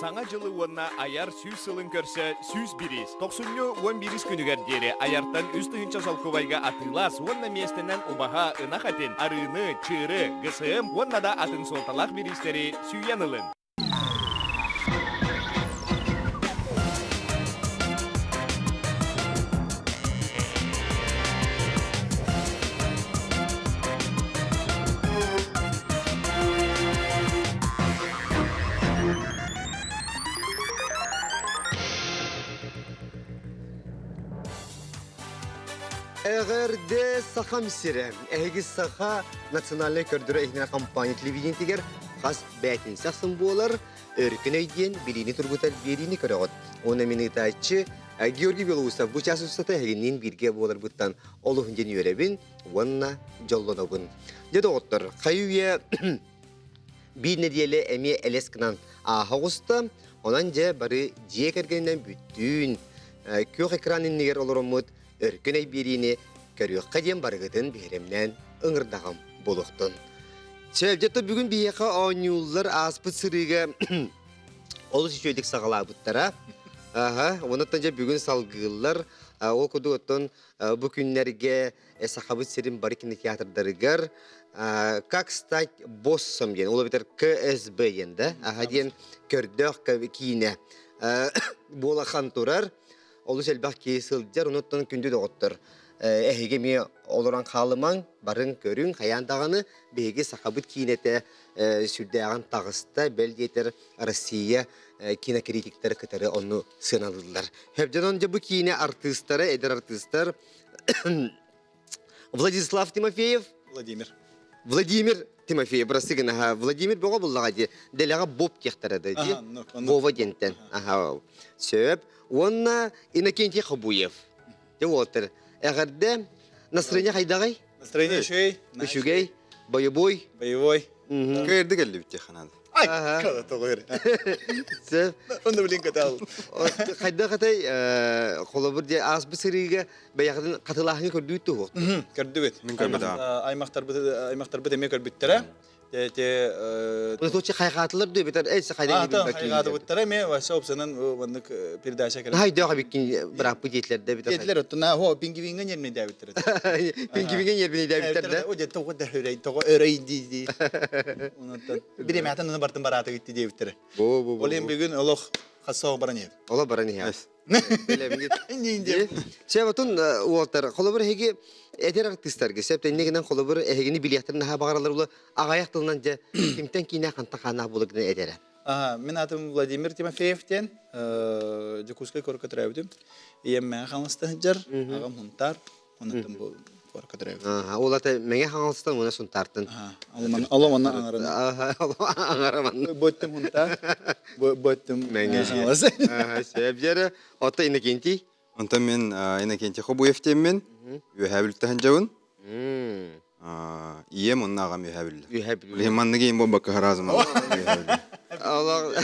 Саҥа дьылы уонна айар сүүс сылын көрсө 101 тохсунньу 11 күнүгэр диэри айартан 3000 солкуобайга атыылас уонна миэстэнэн убаһа, ынах этин, арыыны, чыыры, ГСМ уонна да атын суолталаах бириистэри сүүйэн ылын. Эҕэрдэ Сахам сирэ! Эһиги Саха национальнай көрдөрөр иһинэн компания телевидениетигэр хас бээтинсэ ахсын буолар Өркөн өй диэн билиини тургутар биэриини көрөҕүт. Уонна мин ыытааччы Георгий Белоусов бу чаас устата эһигинниин бииргэ буоларбыттан олуһун диэн үөрэбин уонна дьоллонобун. Дьэ доҕоттор, хайы-үйэ Биир нэдиэлэ эмиэ элэс гынан ааһа оҕуста. Онон дьэ бары дьиэ кэргэнинэн бүттүүн күөх экран иннигэр олороммут өркөн өй биэриини көрүөххэ диэн барыгытын биһирэмнээн ыҥырдаҕым буолуохтун. Чэ, бүгүн биһиэхэ оонньууллар ааспыт сырыыга олус үчүгэйдик саҕалаабыттара. Аха, онуттан дьэ бүгүн салгыыллар. Ол курдук оттон бу күннэргэ Сахабыт сирин бары кинотеатрдарыгар «Как стать боссом» диэн, ол эбэтэр КСБ диэн да, аха диэн көрдөөх киинэ буолахан турар. Олус элбэх киһи сылдьар, онуттан күндү доҕоттор. Эһиги эмиэ олорон хаалымаҥ, барыҥ көрүҥ, хайаан даҕаны биһиги сахабыт киинэтэ сүрдээҕин таҕыста, бэл диэтэр Россия кинокритиктары кытары онну сыаналыыллар. Хөбдөнон дьэ бу киинэ артыыстара, эдэр артыыстар Владислав Тимофеев. Владимир. Владимир Тимофеев, прости гына, Владимир бөҕө буллаҕа дии, дэлэҕэ Боб диэхтэрэ да дии. Вова диэнтэн. Аха, сөп. Уонна Иннокентий Хабуев. Дьэ уолаттар, эҕэрдэ. Настроение хайдаҕай? Настроение үчүгэй. Үчүгэй. Боевой. Боевой. Кыайырды кэллибит диэххэ наада. Ай, кала тоҕо Сөп. Онно билин катал. Хайдах этэй холобур дьэ ааспыт сырыыга бэйэҕитин хатылааһыҥы көрдүүт туһуох. Көрдүбүт. Мин көрбүтүм. Аймахтарбыт аймахтарбыт эмиэ көрбүттэрэ. Те те Точно хайҕаатылар дуу эбэтэр эй хайдан хайҕаатыбыттара эмиэ вообще опсанан маннык передача кэлэн. Хайдах эбиккин бырааппыт диэтилэр да эбэтэр. Диэтилэр оттон хо пингвиҥҥа ньэрмэйдээбиттэр. Пингвиҥҥэ ньэрмэйдээбиттэр да. О дьэ тоҕо да өрөй тоҕо өрөй дии дии. Онтон биремээтин аны бартын барааты гитти диэбиттэрэ. Бу бу бу. Ол иһин бүгүн олох хасса баран иһэбит. Олох баран иһэбит. Чэ, отун уолтар, холобур эһиги эдэр артыыстарга сөп иннигинэн холобур эһигини билиэхтэрин наһаа баҕараллар була аҕайах тылынан дьэ кимтэн киинэ хантан хааннаах буола гына эдэрэ. Мин аатым Владимир Тимофеев диэн Дьокуускай куоракка төрөөбүтүм. Ийэм Мэҥэ Хаҥаласта сылдьар, аҕам Хунтаар, онуттан бу куоракка төрөөбүтүм. Ол ата Мэҥэ Хаҥаластан уонна Сунтаартан. Алом онно аҥарана. Аҥараманна. Боттум Хунтаар, боттум Мэҥэ Хаҥалас. Сөп дьэрэ. Отто Иннокентий? Онтон мин Иннокентий Хобуев диэммин, Үөһээ Бүлүүттэн сылдьабын. Ийэм уонна аҕам Үөһээ Бүлүү. Үөһээ Бүлүү. Билигин маннык ийэм буолбакка хараазым Үөһээ Бүлүү. Олох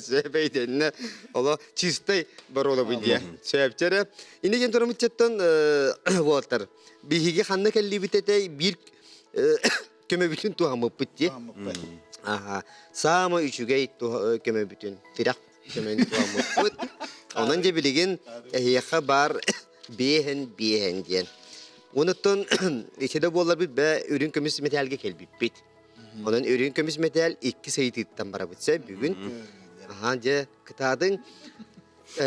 сөп өйдөннө. Олох чистай боруолабын диye. Сөпчөрө. Инде диэн турамытчаттан уолаттар. Биһиги ханна кэллибит этэй биир көмөбүтүн туһаммыппыт дии. Аха. Саамай үчүгэй көмөбүтүн, тирэх көмөнү туһаммыппыт. Онон дьэ билигин эһиэхэ баар биэһэн биэһэн диэн. Онуттан ити да буолларбыт бэ үрүҥ көмүс мэтээлгэ кэлбиппит. Онон үрүҥ көмүс мэтээл икки ыйытыыттан барабыт сөп бүгүн. Аха дьэ кытаатыҥ.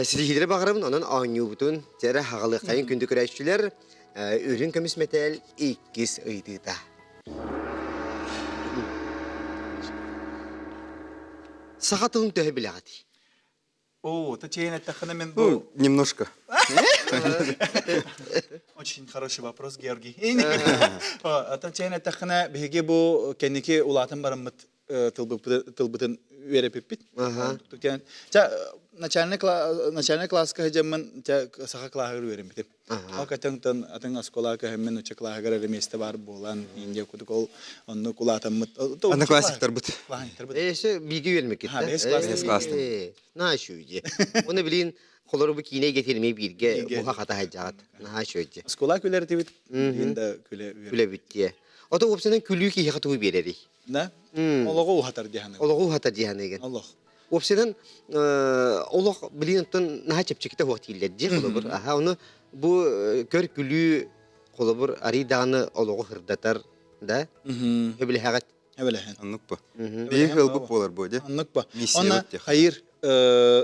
Ситиһиилэри баҕарабын, онон оонньуубутун дьэрэ хаҕалыаххайын күндү көрөөччүлэр үрүҥ көмүс мэтээл иккис ыйытыыта. Саха тылын төһө билэҕитий? О, ты чейин эттэххинэ мин бу... Немножко. Очень хороший вопрос, Георгий. Ата чейин эттэххинэ биһиги бу кэнники улаатан бараммыт тылбытын үөрэпиппит. Ча начальный начальный класска сылдьаммын саха клаһыгар үөрэммитим. Ол кэтэн атын оскуола көһөммүн уча клаһыгар эрэ миэстэ баар буолан Индия кудук ол оннук улаатаммыт. Одноклассниктарбыт. Эсе биги үөрмеккит. Бэс класс. Наһаа үчүгэй. Уонна билин холору бу киинэ гетирмей бииргэ буха хата хайдьаҕат. Наһаа үчүгэй. Оскуола күлэртибит. Билин да күлэ Күлэбит дие. Ото уопсанан күлүү киһиэхэ тугу биэрэрий? Да? Олоҕу уһатар дии саныыбын. Олоҕу уһатар дии саныыгын. Олох. Уопсайынан олох билигин оттон наһаа чэпчэкитэ суох дииллэр дии холобур. Аха ону бу көр күлүү холобур арый даҕаны олоҕу сырдатар да сөбүлэһэҕит. Эбэлэһэн. Оннук бу. Биир ылбыт буолар бу дии. Оннук бу. Миссия Онно диэх. хайыр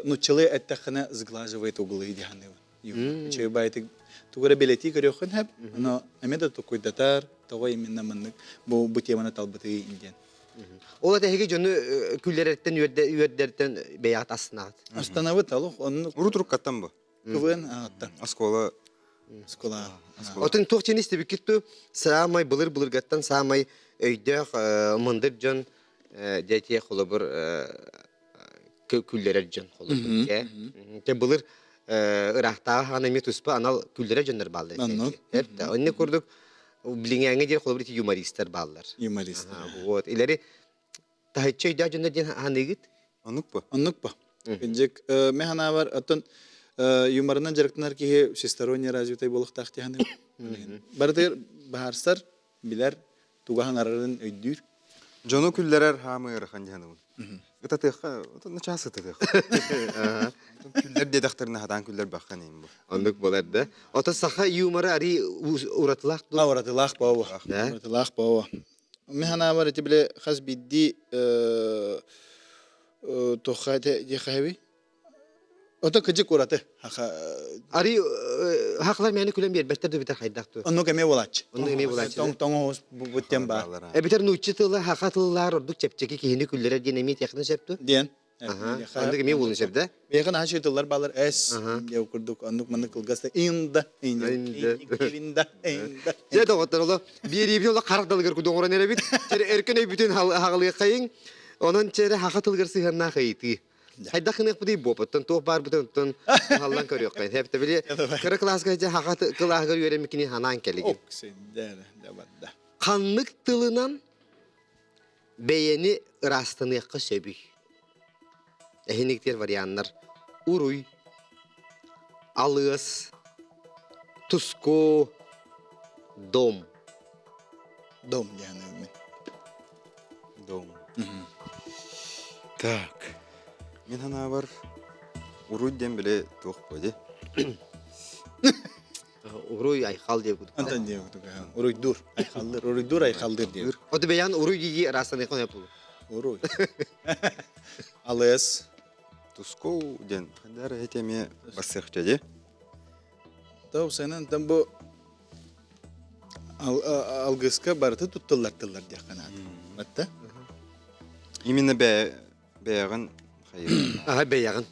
нуччалыы эттэххинэ сглаживает углы диһаныыбын. Үчүгэй баайтык тугу эрэ бэлэтии көрүөххүн сөп, но эмиэ да токуйдатар, тоҕо именно маннык бу бу теманы талбытый диэн. Ол эһиги дьону күллэрэртэн үөрдэртэн бэйэҕит астынаҕыт. Астанабыт алох оннук Урут уруккаттан бу. КВН ааттан. Оскуола Оскуола. Отон туох дьиэн истибиккит ту саамай былыр-былыргаттан саамай өйдөөх мындыр дьон дьэ холобур күллэрэр дьон холобур те былыр ыраахтааҕы хаана эмиэ туспа анал күллэрэр дьоннор бааллар эбит онно курдук билиҥээҥҥэ диэн холобур ити юмористар бааллар юмористар вот илэри таһыччы өйдөөх дьоннор диэн ханыыгыт оннук бу оннук бу Кырдьык мен ханаабар оттон юморынан дьарыктанар киһи всесторонне развитай буолуохтаах дии саныыбын барытыгар баһаарсар билэр туга хаҥарарын өйдүүр. Дьону күллэрэр хаамыы ыарахан дьаһанабын. Ытатыахха, начаас ытатыахха. Күллэр диэтэхтэринэ хатаан күллэрбэххэ нейм бу. Оннук буолар да. Ото саха юмора ари уратылаах дуо? Уратылаах боуо. Уратылаах боуо. Мен ханаабар ити биле хас бидди тухха диэхэби Ото кыдьык ураты. Ари хахлар мэни күлэн биэрбэттэр да битэр хайдах ту. Оннук эмиэ буолааччы. Оннук эмиэ буолааччы. Тоҥ тоҥ буттен баар. Эбитэр нуучча тыла хаха тыллаар ордук чэпчэки киһини күллэрэр диэн эмиэ тиэхинэ сөп ту? Диэн. Оннук эмиэ буолун сөп да? Миэхэ наһаа үчүгэй тыллар баалар эс диэн курдук оннук маннык кылгас да инда инда инда инда. Дьэ доҕоттор оло биэриибит оло харах далыгар кудуҥ оҥорон эрэбит. Чэрэ өркөн өйбүтүн хаҕалыаххайыҥ. Онон чэрэ хаха тылыгар сыһыаннаах ыйытыы. Хайдах гыныахпытый буопуттан туох баарбытын хааллан көрүөххэ. Хэптэ били кыра кылааска дьэ хаха кылааһыгар үөрэммикини ханаан кэлигин. Ханнык тылынан бэйэни ыраастаныахха сөбүй? Эһиниктер варианнар уруй, алыас, туску, дом. Дом диэн Дом. Так. Мин санаабар уруй диэн били туох буо Уруй айхал диye кудук. Антон диye кудук. Уруйдур, айхаллыр, уруйдур, айхаллыр диye. Оты бэйан уруй дии ырастаныахын yapылы. Уруй. Алыс. Тускул диэн хандар эти эмиэ бассыахча дии. Тау сенен там бу алгыска барыта туттуллар тыллар диэххэ наада. Батта? Именно бэйэҕин хайыр. Аха бэйэҕин.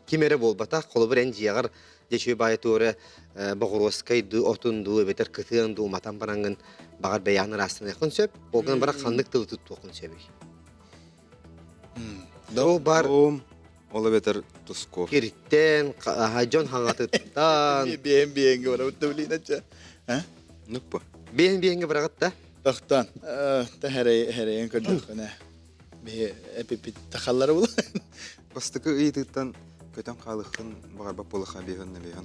Ким эрэ буолбатах, холобур эн дьиэҕэр дьэчүө баайа туора боҕуруоскай дуу, отун дуу, эбэтэр кытыан дуу уматан бараҥҥын баҕар бэйэҕин ыраастаныаххын сөп. Ол гынан баран ханнык тылы туттуоххун сөбүй? Доо бар Ол эбэтэр Тусков. Кириттэн, дьон хаҥатыттан. Биэн биэнгэ барабыт да билиинэччэ. Нуппа. Биэн биэнгэ бараҕыт да? Тохтон. Та хэрэйэн көрдөххүнэ. Биһи эпипит тахаллары була. Бастакы ыйытыыттан көтөн хаалыххын баҕарбат буолахха биэһэн биэһэн.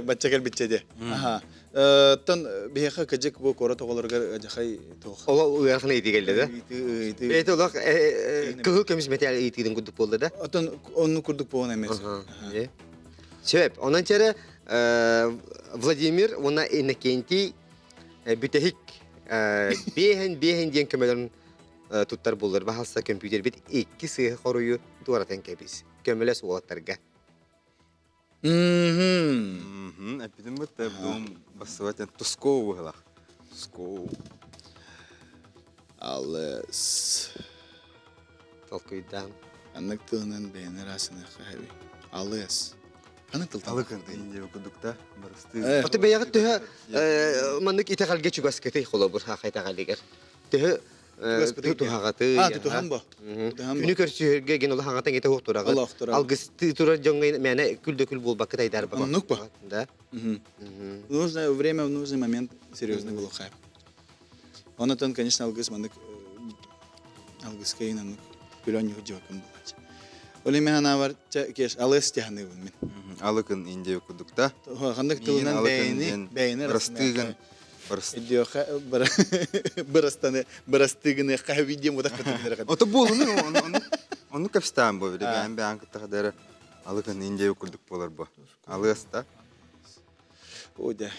Бачча кэлбитчэ де. Аха. Тон биһиэхэ кыдьык бу куорат оҕолоругар дьахай туох. Ол ыарахан ыйытыы кэллэ да? Бэйэтэ олох кыһыл көмүс мэтээл ыйытыытын курдук буолла да? Отон онну курдук буолан эмиэ. Сөп. Онон чэрэ Владимир уонна Иннокентий бүтэһик биэһин биэһин диэн көмөлөрүн туттар буллар. Баһалса компьютербит икки сыыһа хоруйу туоратан кэбис. Көмөлөс уолаттарга. Мм. Эппитим бытта дом бассыбат Тусков быһылах. Тусков. Алыс. Толкуйдаан. Аннык тылынан бэйэни ыраастаныахха хэби. Алыс. Ханнык тылтан? Алыкын диэби курдук да барыстыы. Ото бэйэҕит төһө маннык итэҕэлгэ чугаскытый холобур хаха итэҕэлигэр? Төһө Тутуһаҕаты. А, тутуһан бо. Күнү көрсүһөргө ген улахан хаҥатан ете хуох тураҕыт. Алгысты турар дьоҥҥо мээнэ күл да күл буолбакка тайдар ба. Оннук ба. Да. Нужное время в нужный момент серьезно глухая. Онотон, конечно, алгыс маннык алгыска инаннык күлөн юху булач. Оли мен анавар кеш алыс тяхныбын мен. Алыкын индия кудукта. Ханнык тылынан бэйни бэйни растыгын. Барыс. Өйдүөххэ бырастаны бырастыы гыныахха хэби диэн мутах кытын Ото буолуну ону ону кэпсээн бу били бэйэм бэйэм кытта хадара алыкын индия курдук буолар бу. Алыаста. Ой да.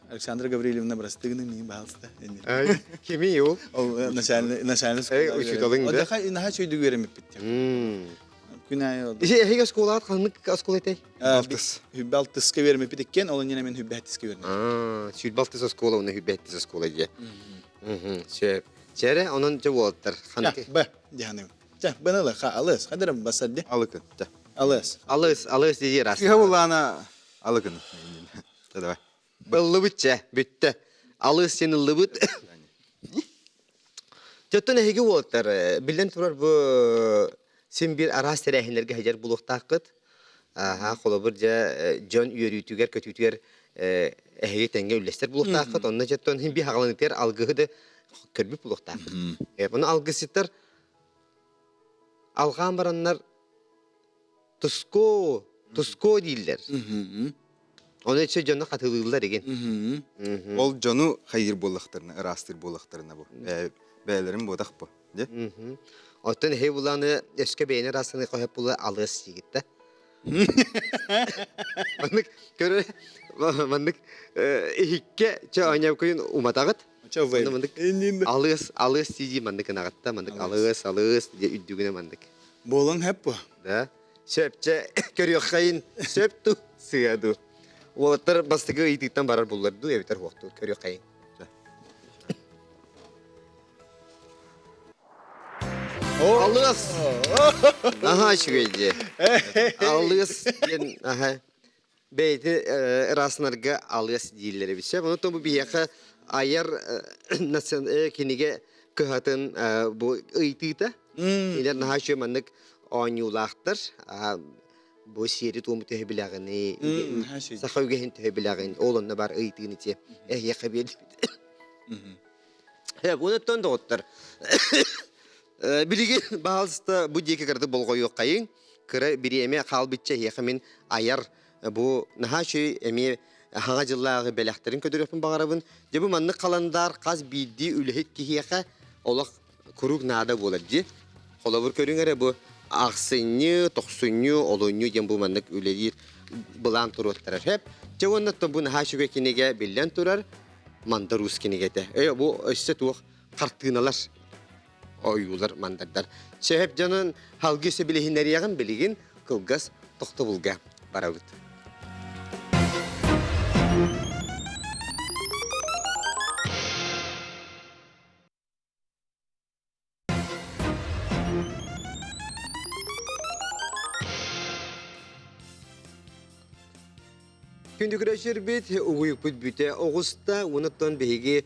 Александра Гаврильевна бырастыы гыны миин баһалыста. Кими ол? Ол начальный начальный школа. Учуталың да. Одаха наха чөйдү үөрэммиппит. Күн айы олду. Иши эһиги оскуолаат ханнык оскуола этэй? Алтыс. Хүббэ алтыска үөрэммиппит иккен, ол иннинэ мен хүббэ хэттискэ үөрэнэм. Сүүрбэ алтыс оскуола уонна хүббэ хэттис оскуола дьэ. Сөп. Чэрэ, онон дьэ уолаттар ханнык? Б диһаным. Чэ, быныла ха алыс. Хадырым басар ди. Алыкын. Чэ. Алыс. Алыс, алыс дии рас. Сыһа булаана алыкын. Чэ, давай. Ыллыбыт чэ, бүттэ. Алыс сен ыллыбыт. Төттөн эһиги уолаттар, биллэн турар бу син биир араас тэрээһиннэргэ сылдьар буолуохтааххыт. Аха, холобур дьэ дьон үөрүүтүгэр, көтүүтүгэр эһиги тэҥҥэ үллэстэр буолуохтааххыт. Онно дьэттон син биир хаҕаланыытыгар алгыһы да көрбүт буолуохтааххыт. Ону алгысчыттар алҕаан бараннар туско, туско дииллэр. Ону өссө дьону хатылыыллар игин. Ол дьону хайыр буоллахтарына, ыраастыыр буоллахтарына бу. Бэйэлэрин буотах бу. Оттон эһи буланы өскө бэйэни ыраастаны хоһоп була алыс диигит да. Маннык көрө маннык иһикке чэ оонньоокуйун уматаҕыт. Маннык алыс алыс дии маннык ынаҕытта маннык алыс алыс дии үрдүгүнэ маннык. Буолан хэп бу. Да. Сөп чэ көрүөххэйин сөп ту сыа ду. Уолаттар бастакы ыйытыыттан барар буллар дуу эбэтэр хуохтуу көрүөххэйин. Алыс! Аха үчүгэй дии. Алыс диэн аха бэйти ыраасынарга алыс дииллэр эбит. Сөп, онон бу биһиэхэ айар кинигэ кыһатын бу ыйытыыта. Илэр наһаа үчүгэй маннык оонньуулаахтар. Бу сиэри-туому төһө билэҕиний, саха үгэһин төһө билэҕин, ол онно бар ыйытыыны ти эһиэхэ биэрдибит. Онуттан доҕоттор, билигин баһаалыста бу диэки кыратык болҕойуоххайыҥ. Кыра бириэмэ хаалбычча эһиэхэ мин айар бу наһаа үчүгэй эмиэ хаҥа дьыллааҕы бэлэхтэрин көтүрүөхпүн баҕарабын. Дьэ бу маннык халандаар хас биирдии үлэһит киһиэхэ олох куруук наада буолар дии. Холобур көрүҥ эрэ бу ахсынньы, тохсунньу, олунньу диэн бу маннык үлэлиир былаан туруоттарар. Хэп. Дьэ уонна бу наһаа үчүгэй кинигэ биллэн турар Мандар Уус кинигэтэ. Э бу өссө туох хартыыналар ойуулар мандардар. Сөп дьонун халгы сөбүлэһиннэриэҕин билигин кылгас тохтобулга барабыт. Күндү көрөөччүлэрбит, угуйукпут бүтэ оҕуста, уонуттан биһиги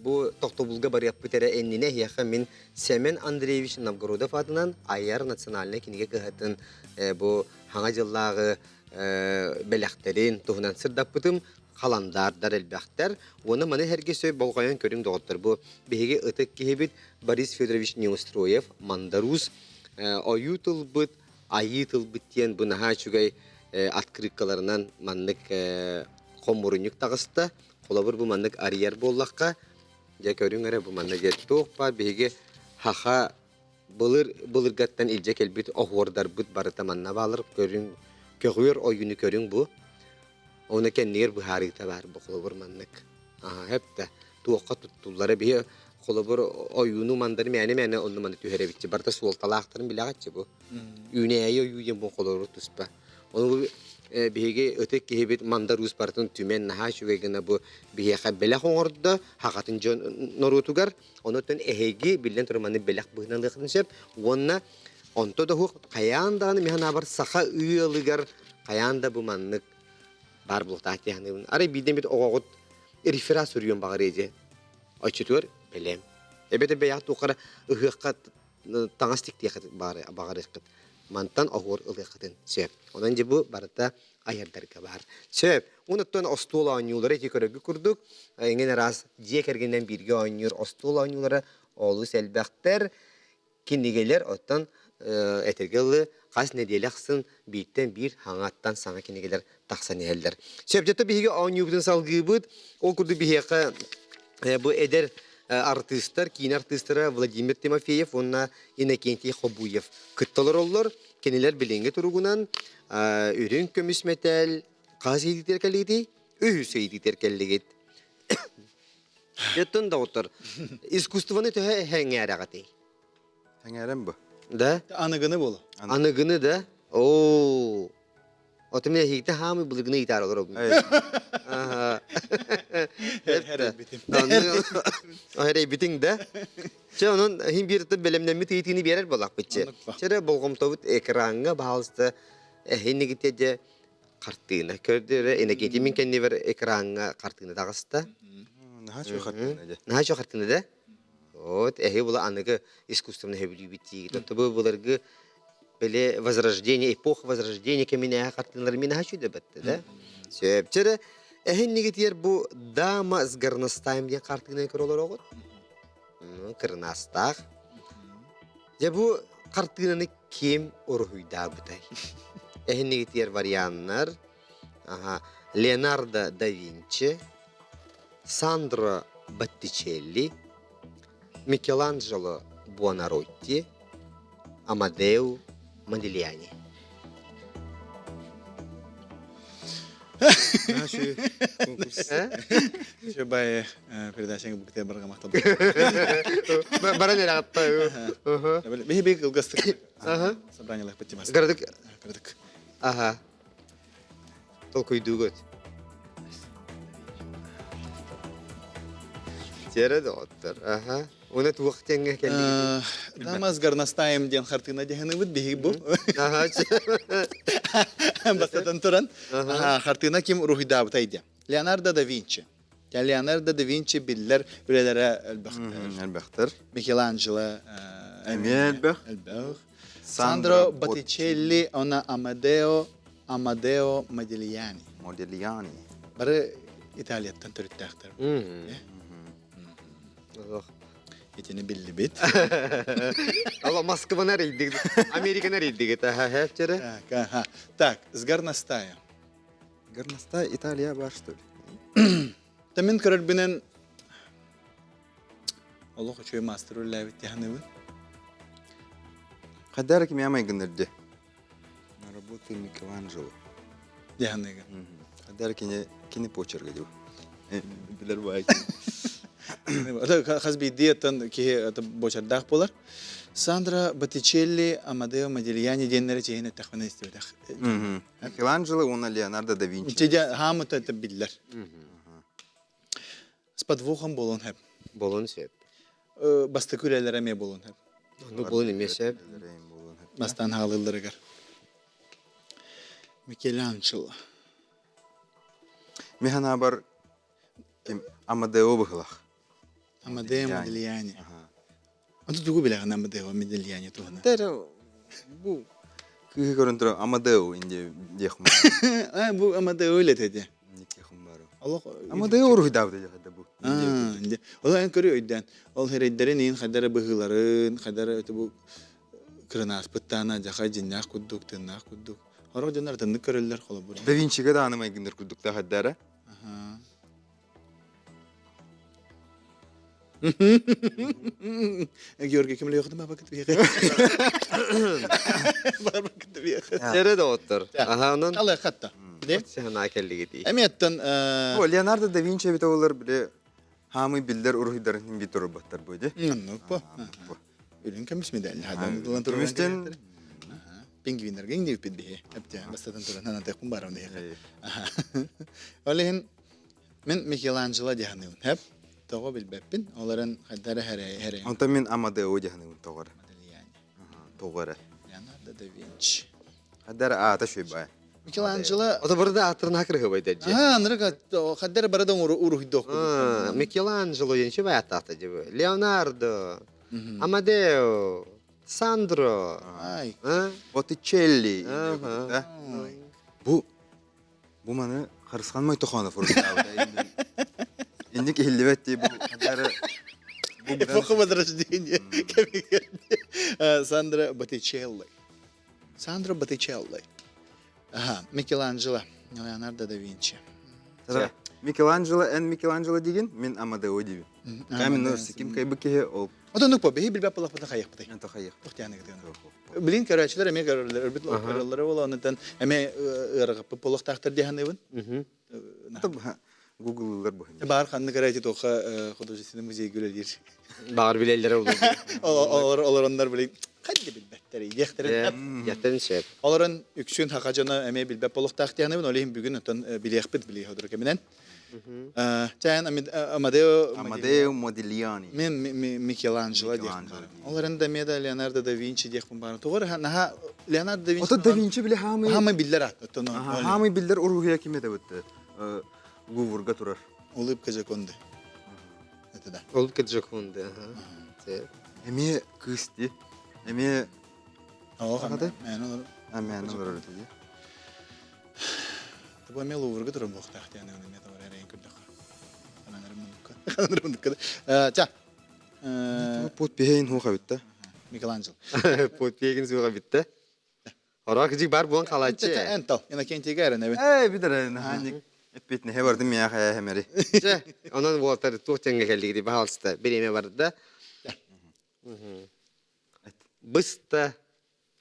бу тохтобулга барыахпыт эрэ иннинэ эһиэхэ мин Сэмэн Андреевич Новгородов аатынан Айар национальнай кинигэ кыһатын бу хаҥа дьыллааҕы бэлэхтэрин туһунан сырдаппытым. Халандаардар элбэхтэр. Уонна маны сэргэ сөп болҕойон көрүҥ доҕоттор. Бу биһиги ытык киһибит Борис Федорович Неустроев, Мандар Уус ойуу тылбыт, айыы тылбыт диэн бу наһаа үчүгэй открыткаларынан маннык хомурунньук таҕыста. Холобур бу маннык арыйар буоллахха, дьэ көрүҥ эрэ бу манна диэн туох баар биһиги хаха былыр былыргаттан илдьэ кэлбит оһуордарбыт барыта манна баалар көрүҥ көҕүөр ойууну көрүҥ бу Оны кэннигэр быһаарыыта баар бу холобур маннык. Аха хэп туохха туттуллара биһи холобур ойууну мандары мээнэ-мээнэ онно манна түһэрэбитчи барыта суолталаахтарын билэҕитчи бу. Үүнээйи ойуу диэн бу холобур туспа. Ону бу биһиги ытык киһибит Мандар Уус барытын түмэн наһаа үчүгэй гына бу биһиэхэ бэлэх оҥордо хахатын дьон норуотугар. Онуттан эһиги биллэн турар маннык бэлэх быһыынан ылыаххытын сөп уонна онто да суох хайаан даҕаны мин санаабар саха ыалыгар хайаан да бу маннык баар буолуохтаах дии саныыбын. Арай биирдэ эмит оҕоҕут реферат суруйуон баҕарыа дии. Оччотугар бэлэм. Эбэтэр бэйэҕит туохха эрэ ыһыахха таҥас тиктиэххит баҕарыаххыт. Мантан оһуор ылыаххытын сөп. Онон дьэ бу барыта айардарга баар. Сөп. Онуттан остуол оонньуулара ити көрөргүт курдук, эҥин араас дьиэ кэргэнинэн бииргэ оонньуур остуол оонньуулара олус элбэхтэр. кинигэлэр оттон этэргэ дылы хас нэдиэлэ ахсын бииртэн биир хаҥаттан саҥа кинигэлэр тахсан иһэллэр. Сөпчөтө биһиги оонньуубутун салгыыбыт. Ол курдук биһиэхэ бу эдэр артыыстар, киинэ артыыстара Владимир Тимофеев уонна Иннокентий Хобуев кытта олороллор. Кинилэр билиҥҥи туругунан үрүҥ көмүс мэтээл хас ыйытыытыгар кэллигитий? Үһүс ыйытыытыгар кэллигит. Дьэттэн доҕоттор, искусствоны төһө эһэҥээрэҕитий? Эҥээрем бу. Да? Аныгыны буолу. Аныгыны да? Оо. Оту мен эһигите хаамый былыргыны ыйытаар олоробун. Эрэйбитим. Эрэйбитиҥ да? Чэ, онон иһин биир бэлэмнэммит ыйытыыны биэрэр буоллахпыт чэ. Чэ, болҕомтобут экраҥҥа, баһаалыста, эһинигите дьэ хартыына көрдөрө Иннокентий мин кэннибэр экраҥҥа хартыына таҕыста. Наһаа чуо хартыына дьэ. Наһаа чуо хартыына да? Вот, эһи була аныгы искусствоны сөбүлүүбүт диигит. Оттон бу былыргы били возрождение, эпоха возрождения кэминээҕи хартыыналары мин наһаа үчүгэй да? Сөп. Чэрэ, эһиннигитигэр бу «Дама с горностаем» диэн хартыынаны көрө олороҕут. Кырнаастаах. Дьэ бу хартыынаны ким уруһуйдаабытай? Эһиннигитигэр варианнар. Ага. Леонардо да Винчи, Сандро Боттичелли, Микеланджело Буонаротти, Амадео Модильяни. Еще бай передачаң букте барга мактал. Баран эрэ атта. Биһи бик ылгастык. Собраниялах битимас. Городок. Городок. Ага. Толкуйдуугут. Тиэрэ доҕоттор. Аха. Уна туох диэҥҥэ кэллигит? Дамас горностаем диэн хартыына дьаһаныбыт биһиги бу. Бастатан туран, хартыына ким уруһуйдаабытай диэн. Леонардо да Винчи. Леонардо да Винчи биллэр үлэлэрэ элбэхтэр. Элбэхтэр. Микеланджело эмиэ элбэх. Элбэх. Сандро Боттичелли, она Амадео, Амадео Модильяни. Модильяни. Бары Италияттан төрүттээхтэр. Итини биллибит. Ала Москваны эрийдик, Американы эрийдик это Так, Так, с горностая. Горностай Италия бар, что ли? Та мин көрөрбүнэн олох үчүгэй маастар үлэлээбит дьаһаныбын. Хайдара ким ямайгыннар На работе Микеланджело. Дьаһаныгын. Хайдара кини кини почерга дию. Билер бай. Хас биирдии оттон киһи бочардаах буолар. Сандра Боттичелли, Амадео Модильяни диэннэри чиһин эттэхпинэ истибэтэх. Микеланджело уонна Леонардо да Винчи. Чиде хаамыта это биллэр. С подвохом буолуон сөп. Буолуон сөп. Бастакы үлэлэрэ эмиэ буолуон сөп. Ну буолуон эмиэ сөп. Бастаан хаалыылларыгар. Микеланджело. Механабар ким Амадео быһылах. Амадео Модильяни. Аны тугу билэҕин Амадео Модильяни туһунан? Тэр бу кыыһы көрөн туран Амадео инде диэх А бу Амадео үлэтэ дии. Олох Амадео уруһуйдаабыт дии бу. Ол эн көрү өйдөөн. Ол херейдэрин иин хайдара быһыыларын, хайдара өтө бу кырынааспыттаана дьахай дьиннээх курдук, тыыннаах курдук. Хорох дьоннор атыннык көрөллөр холобур. Да Винчиге дааны майгыннар курдук да хайдара. Георгий ким лехты ма бакыт биэхэ. Бар бакыт биэхэ. Сэрэ доҕоттор. Аха онон Ала хатта. Де? Сыһана кэллигити. Эмиэттэн О, Леонардо да Винчи эбит олар биле хаамый биллер уруһуйдарын бит турбаттар бу ди. Ну по. Үрүн көмүс медаль. Хадан дылан туран. Көмүстен Пингвиннерге иңдибиппит биһи. Эптэ бастатан туран ханатыахпын барам диэхэ. Ол иһин Мин Микеланджело дьаһаныыбын. Хэп. Тоҕо билбэппин. Олорон хайдара хэрэ. Онтон мин Амадео дьаһаныыбын тоҕо эрэ. Модельяни. Тоҕо эрэ. Леонардо да Винчи. Хайдара аата шуйбай. Микеланджело Ото барыда ааттарын хакырыһыбайдар дьэ. Аа, анырык хайдара барыда уруһуйдуох курдук. Микеланджело диэн шубай аттаахта дьэ Леонардо, Амадео, Сандро. Ай. Боттичелли. Бу Бу маны Харысхан Мойтохонов уруйдаабыта. Инник иһиллибэт дии бу хадары Эпоха возрождения кэмигэр. Сандра Боттичелли. Сандро Боттичелли. Ага, Микеланджело, Леонардо да Винчи. Микеланджело эн Микеланджело дигин, мин Амадео дибин. Камин ким кайбы киһи ол. Отон нук бэһи билбэп боллахпытын хайыахпытай. Ento хайыах. Тохтяны гытыгын. Билин көрөөчүлэр эмиэ көрөллөр, өрбүт көрөллөрө буола онтон эмиэ ыарахаппыт боллохтаахтар дии саныыбын. Гуглылар бу. Баар ханнык эрэ ити туохха художественный музейга үлэлиир. Баар билэллэрэ улуу. Олор олороннор билин ханна билбэттэр диэхтэрин. Диэхтэрин сөп. Олорон үксүн хаха дьоно эмиэ билбэт болуохтаах диэхнэбин, ол иһин бүгүн оттон билиэхпит билии ходур кэминэн. Чээн Амадео Амадео Модильяни. Мен Микеланджело диэхпин баар. Олорон да эмиэ да Леонардо да Винчи диэхпин баар. Тоҕо эрэ наһаа Леонардо да Винчи. Ото да Винчи биле хаамый. Хаамый биллэр аат. Оттон хаамый биллэр уруһуйа ким этэ бытты? Луврга турар. Улыбка Джоконды. Это да. Улыбка Джоконды, ага. Эмиэ кыыс дии. Эмиэ Оо, мээн олор. А мээн олорор этэ дии. Бу эмиэ Луврга турар буолуохтаах диэн эмиэ табар эрэйин көрдөххө. Ханан эрэ муннукка. Ханан эрэ муннукка. Ча. Подпиһин хуха битте. Микеланджело. Подпиһин суха битте. Ора кыжык бар буолан халааччы. Эн тал, Иннокентийга эрэнэбин. Ээ, бүтэр наһаанньык эппиэтинэһэ бардым миэхэ хэмэри. Чэ, онон уолтар туох тэҥҥэ кэллигит баһаалыста бириэмэ барда. Быста.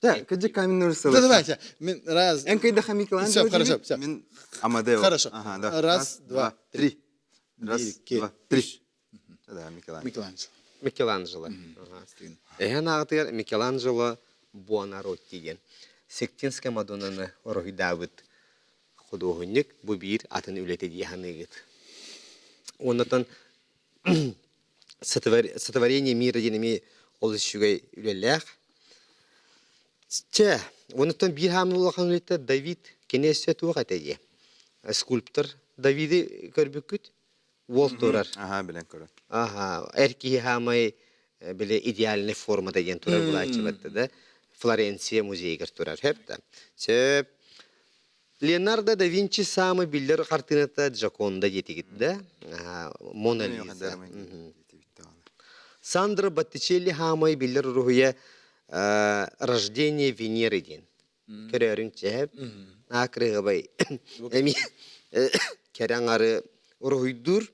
Да, кыжык каменный Да, давайте. Мин раз. Эн кыйдаха Микеланджело Все, хорошо, все. Мин Амадео. Хорошо. Ага, да. Раз, два, три. Раз, два, три. Да, Микеланджело. Микеланджело. Микеланджело. Эһэн аҕатыгар Микеланджело Буонаротти диэн Сиктинская Мадоннаны уруһуйдаабыт худуоһунньук бу биир атын үлэтэ дии саныыгыт. Оннотон сотворение мира диэн эмиэ олус үчүгэй үлэлээх. Чэ, оннуттан биир хаамыы улахан үлэтэ Давид кини өссө туох этэ диэ. Скульптор Давиды көрбүккүт? Уол турар. Аха, билэн көрөн. Аха, эр киһи хаамай били идеальный формата диэн турар булааччыбатта да. Флоренция музейыгар турар. Хөп да. Сөп. Леонардо да Винчи самый биллэр хартыыната Джоконда диэтигит да. Мона Лиза. Сандро Боттичелли хаамай биллэр уруһуйа «Рождение Венеры» диэн. Көрөөрүҥ чэһэп. Аакырыгабай эми кэрэ аҥары уруһуйдуур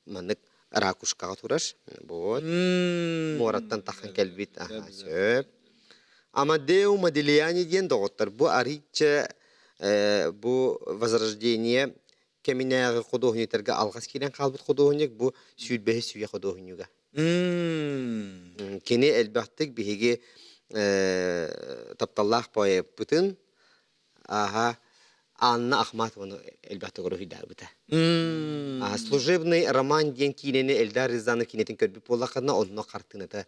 маннык ракушкаҕа турар. Вот. Муораттан тахан кэлбит. Аха, сөп. Амадео Модильяни диэн доҕоттор бу арыычча бу возрождение кэминээҕи худуоһунньуктарга алҕас киирэн хаалбыт худуоһунньук бу сүүрбэһис сүүйэ худуоһунньуга. Кини элбэхтик биһиги тапталлаах поэппытын аха Анна Ахматованы элбэхтик уруһуйдаабыта. Служебный роман диэн киинэни Эльдар Рязанов киинэтин көрбүт буоллаххына, онно хартыыната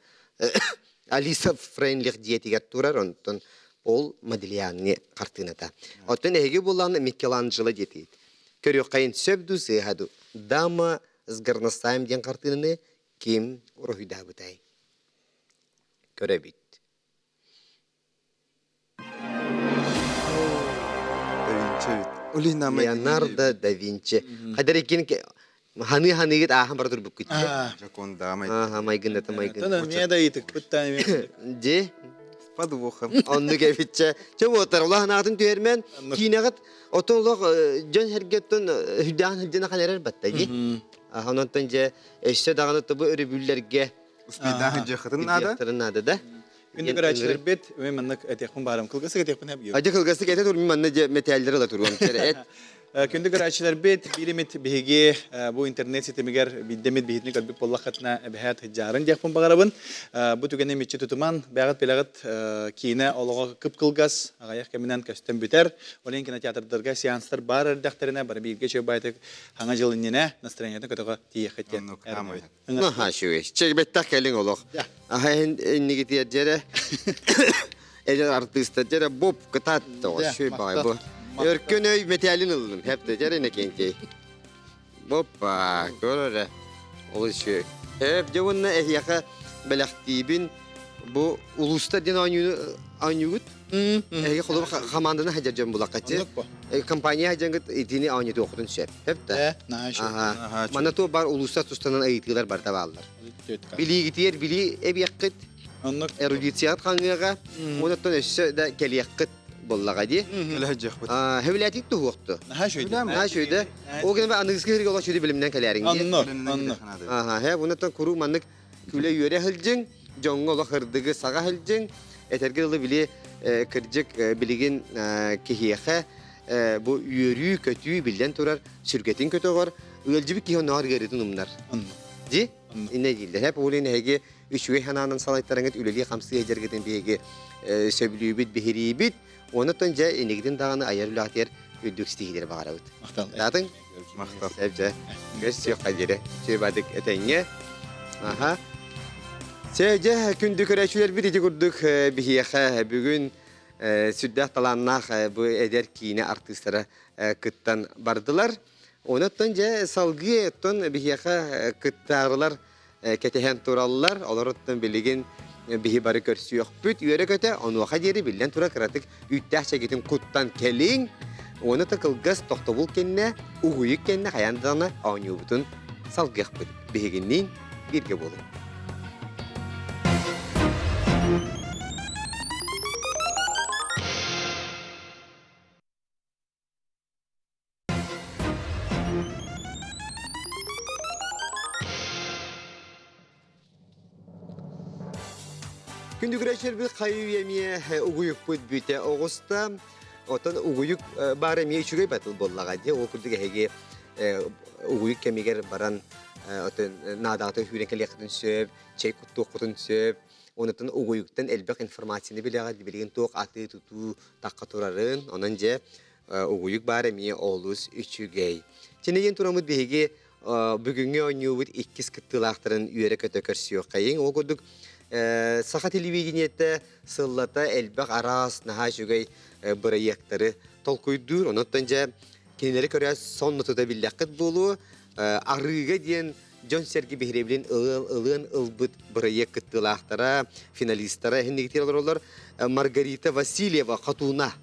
Алиса Фрейнлих дьиэтигэр турар, онтон ол Модильяни хартыыната. Оттон эһиги булан Микеланджело диэтигит. Көрүөххэйин сөп дуу, сыыһа дуу? Дама с горностаем диэн хартыынаны ким уруһуйдаабытай? Көрөбүт. Да Винчи эбит. Олин Леонардо да Винчи. Хайдар иккин ханыы ханыыгыт аахан бара турбуккут. Жаконда Ааха майгындата майгын. Тана эмиэ да ыйытыкпыт та эмиэ. Ди Подвохом. Оннук эбитчэ. Чэ буотар улахан аатын түһэрмэн киинэҕит отон олох дьон сэргэттэн хүддэҕин хүддэн ахан эрэр батта ди. Ононтон дьэ өссө даҕаны тобу өрөбүллэргэ Успейдаах дьиэххитин наада. наада да. Күндү көрөөччүлэрбит, мен маннык этиэхпин баарым. Кылгастык этиэхпин эб Адьа кылгастык этэ тур, мин манна дьэ мэтээллэри ыла туруом. Эт. Күндү көрөөччүлэрбит, биир эмит биһиги бу интернет ситимигэр биирдэмит биһитини көрбүт буоллаххытына эбэһээт сыдьаарын диэхпин баҕарабын. Бу түгэни мүччү тутуман, бэҕэт билэҕит киинэ олоҕо кып-кылгас, аҕыйах кэминэн көстөн бүтэр. Ол иһин кинотеатрдарга сеанстар баар эрдэхтэринэ бары бииргэ үчүгэй баайдык хаҥа дьыл иннинэ настроениетын көтөҕө тиийиэххит диэн эрэнэбит. Наһаа үчүгэй. Чэгбэттэх кэлиҥ олох. Аха иннигитигэр дьэрэ эдэр артыыстар дьэрэ боп кытаат тоҕо баҕай бу. Өркөн өй мэтээлин ыллым. Хэпте дьэрэ иннокентий. Боппа, көр эрэ. Ол үчүгэй. Эп дьэ уонна эһиэхэ бэлэхтиибин бу улуустар диэн оонньууну оонньуугут. Эһиги холобур хамаанданы хадьар дьон булаккачы. Компания хадьангыт итини оонньотуоххутун сөп. Сөп да? Манна туох бар улуустар тустанан ыйытыылар барыта бааллар. Билиигитигэр билии эбиэххит. Оннук. Эрудицияҕыт хаҥыаҕа, онуттан өссө да кэлиэххит буоллаҕа дии. Кэлэһдьиэхпит. Хэбилээтик туһуохту. Наһаа үчүгэй. Наһаа үчүгэй. Ол гынан аныгыскы сиргэ олох үчүгэй билимнэн кэлээриҥ дии. Онно, онно. Аха, хэ, bunаттан куруук маннык күлэ-үөрэ сылдьыҥ, дьоҥҥо олох ырдыгы саҕа сылдьыҥ. Этэргэ дылы били кырдьык билигин киһиэхэ бу үөрүү-көтүү биллэн турар сүргэтин көтөҕөр, ыалдьыбыт киһи оннооҕор ыарыытын умнар. Дии? Иннэ дииллэр. Хэп ол иһин эһиги үчүгэй санаанан салайтараңыт үлэлии-хамсыы сылдьаргытын биһиги сөбүлүүбүт, биһириибит. Онон дьэ инникитин даҕаны айар үлэҕитигэр үрдүк ситиһиилэри баҕарабыт. Махтал. Таатын? Махтал. Сөп дьэ. Көс диэри. Сүбадык этэҥҥэ. Аха. Чэ, дьэ, күндү көрөөччүлэрбит ити курдук биһиэхэ бүгүн сүрдээх талааннаах бу эдэр киинэ артыыстара кыттан бардылар. Онон дьэ салгыы оттон биһиэхэ кыттаарылар кэтэһэн тураллар. Олороттон билигин биһи бары көрсүөхпүт. Үөрэ-көтө онуоха диэри биллэн тура кыратык үүттээх чэгитин куттан кэлиҥ. Уонна да кылгас тохтобул кэннэ, угуйук кэннэ хайаан даҕаны оонньуубутун салгыахпыт. Биһигинниин бииргэ буолуҥ. Күндү көрөөччүлэрбит хайыы эмиэ угуйукпут бүтэ оҕуста. Оттон угуйук баар эмиэ үчүгэй батыл буоллаҕа дии. Ол курдук эһиги угуйук кэмигэр баран отон наадаҕата сүүрэн кэлиэххитин сөп, чэй куттуоххутун сөп. Онутун угуйуктан элбэх информацияны билэҕит, билигин туох атыы-тутуу тахха турарын. Онон дьэ угуйук баар эмиэ олус үчүгэй. Чинигин тураммыт биһиги бүгүҥҥү оонньуубут иккис кыттыылаахтарын үөрэ-көтө көрсүөххэйиҥ. Ол курдук саха телевидениетэ сыллата элбэх араас наһаа үчүгэй бырайыактары толкуйдуур. Онон дьэ кинилэри көрө сонно тута биллэххит буолуо. Арыыга диэн дьон-сэргэ биһирэбилин ылыан ылбыт бырайыак кыттыылаахтара, финалистара иһиннигитир олороллор. Маргарита Васильева Хотуна.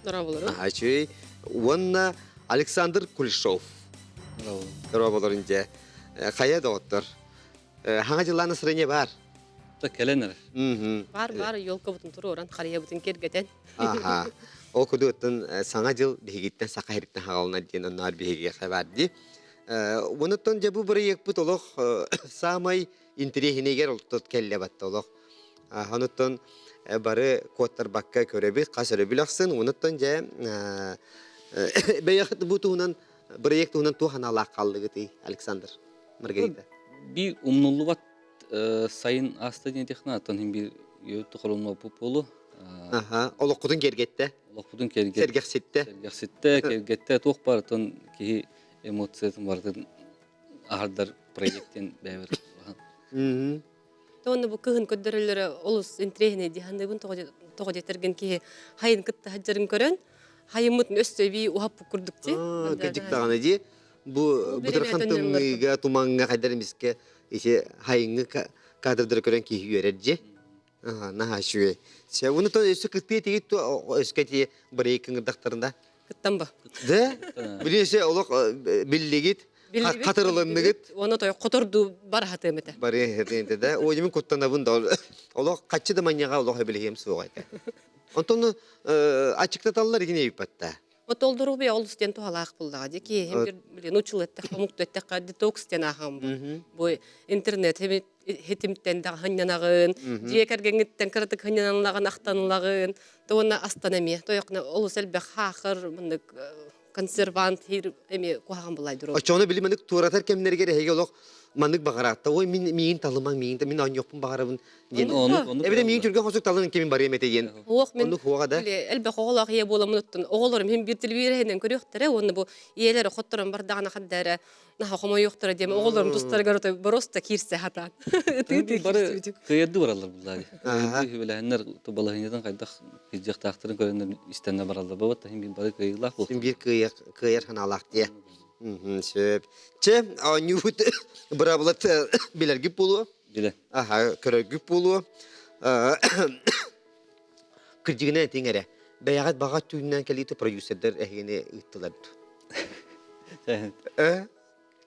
Здраволору. Ачүй. Уонна Александр Кулешов. Здраволорун дьэ. Хайа доҕоттор. Хаҥа дьыллаан настроение бар. Та кэлэн эрэр. Бар бар елкабытын туруоран, харыйабытын кэргэтэн. Аха. Ол кудуоттан саҥа дьыл биһигиттэн саха иһиттэн хаҕалына диэн онноор биһиги бар дии. Онуттан дьэ бу бырайыакпыт олох саамай интэриэһинэйгэр олтот кэллэ батта олох. Онуттан бары куоттарбакка көрөбүт, хас өрөбүл ахсын. Онуттан дьэ бэйэхит бу туһунан бырайыак туһунан туох аналаах хааллыгытый, Александр, Маргарита? Би умнуллубат сайын ааста диэн техна, оттон хин бир өтө холонноппут буолу. Аха, олоххутун киэргэттэ. Олохпутун киэргэттэ. Сэргэхситтэ. Сэргэхситтэ, киэргэттэ, туох барытын киһи эмоциятын барытын аһардар проектин бэйэбэр. Тоҕо бу кыһын көрдөрөллөрө олус интириэһинэй дии саныыбын тоҕо диэтэргин киһи хайын кытта сылдьарын көрөн хайыммытын өссө эбии уһаппыт курдук дии. Кырдьык даҕаны дии. Бу бытырхан тымныыга, тумаҥҥа хайдар эмискэ ити хайыҥҥы кадрдары көрөн киһи үөрэр дии. Наһаа үчүгэй. Чэ, уну то өссө кыттыы тигит өскө ти брейк ыҥырдахтарында. Кыттан ба. Да? Билиэсе олох биллигит, хатырылынныгыт. Оны той хоторду барахатым этэ. Бары хэтинте да. Ой, куттанабын да. Олох каччы да маньяга олох билиһиэм суоҕа этэ. Онтон ачыктаталлар игин эйиппатта. Отолдору би олус диэн туһалаах буллаҕа дии киһи бир билин учул эттэх омук эттэххэ детокс диэн ааһам бу. Бу интернет хитимтэн да хынньанаҕын, дьиэ кэргэҥҥиттэн кыратык хынньаналлаҕын, ахтанылаҕын, уонна астан эмиэ тойохна олус элбэх хаахыр мындык консервант хир эмиэ куһаҕан булайдыр. Оччоҕуна били маннык туоратар кэмнэригэр эһиги олох маннык баҕараатта ой мин миигин талымаҥ миигин мин оонньуохпун баҕарабын диэн эбэтэ миигин түргэн хосук талын кимин барыам этэ диэн Уох мин оннук хуоҕа да элбэх оҕолоох ийэ буоламмын оттон оҕолорум иһин биир телевизорынан көрүөхтэрэ уонна бу ийэлэрэ хотторон бардаҕына хаддара наха хомойуохтара диэм оҕолорум тустарыгар отой просто киирсэ хатаан ытыы бары кыайырды бараллар буллари хүбэлэһиннэр балаһынньатын хайдах кыдьыахтаахтарын көрөннөр истэннэ бараллар бабат таһын бир бары кыайыылаах буолтун бир кыайар кыайар ханаалаах диэ сөп чэ оонньуубут быраабылат билэргит буолуо билэ аха көрөргүт буолуо кырдьыгынан этиҥ эрэ бэйэҕит баҕа түүннэн кэлиитэ продюсердар эһигини ыыттылар э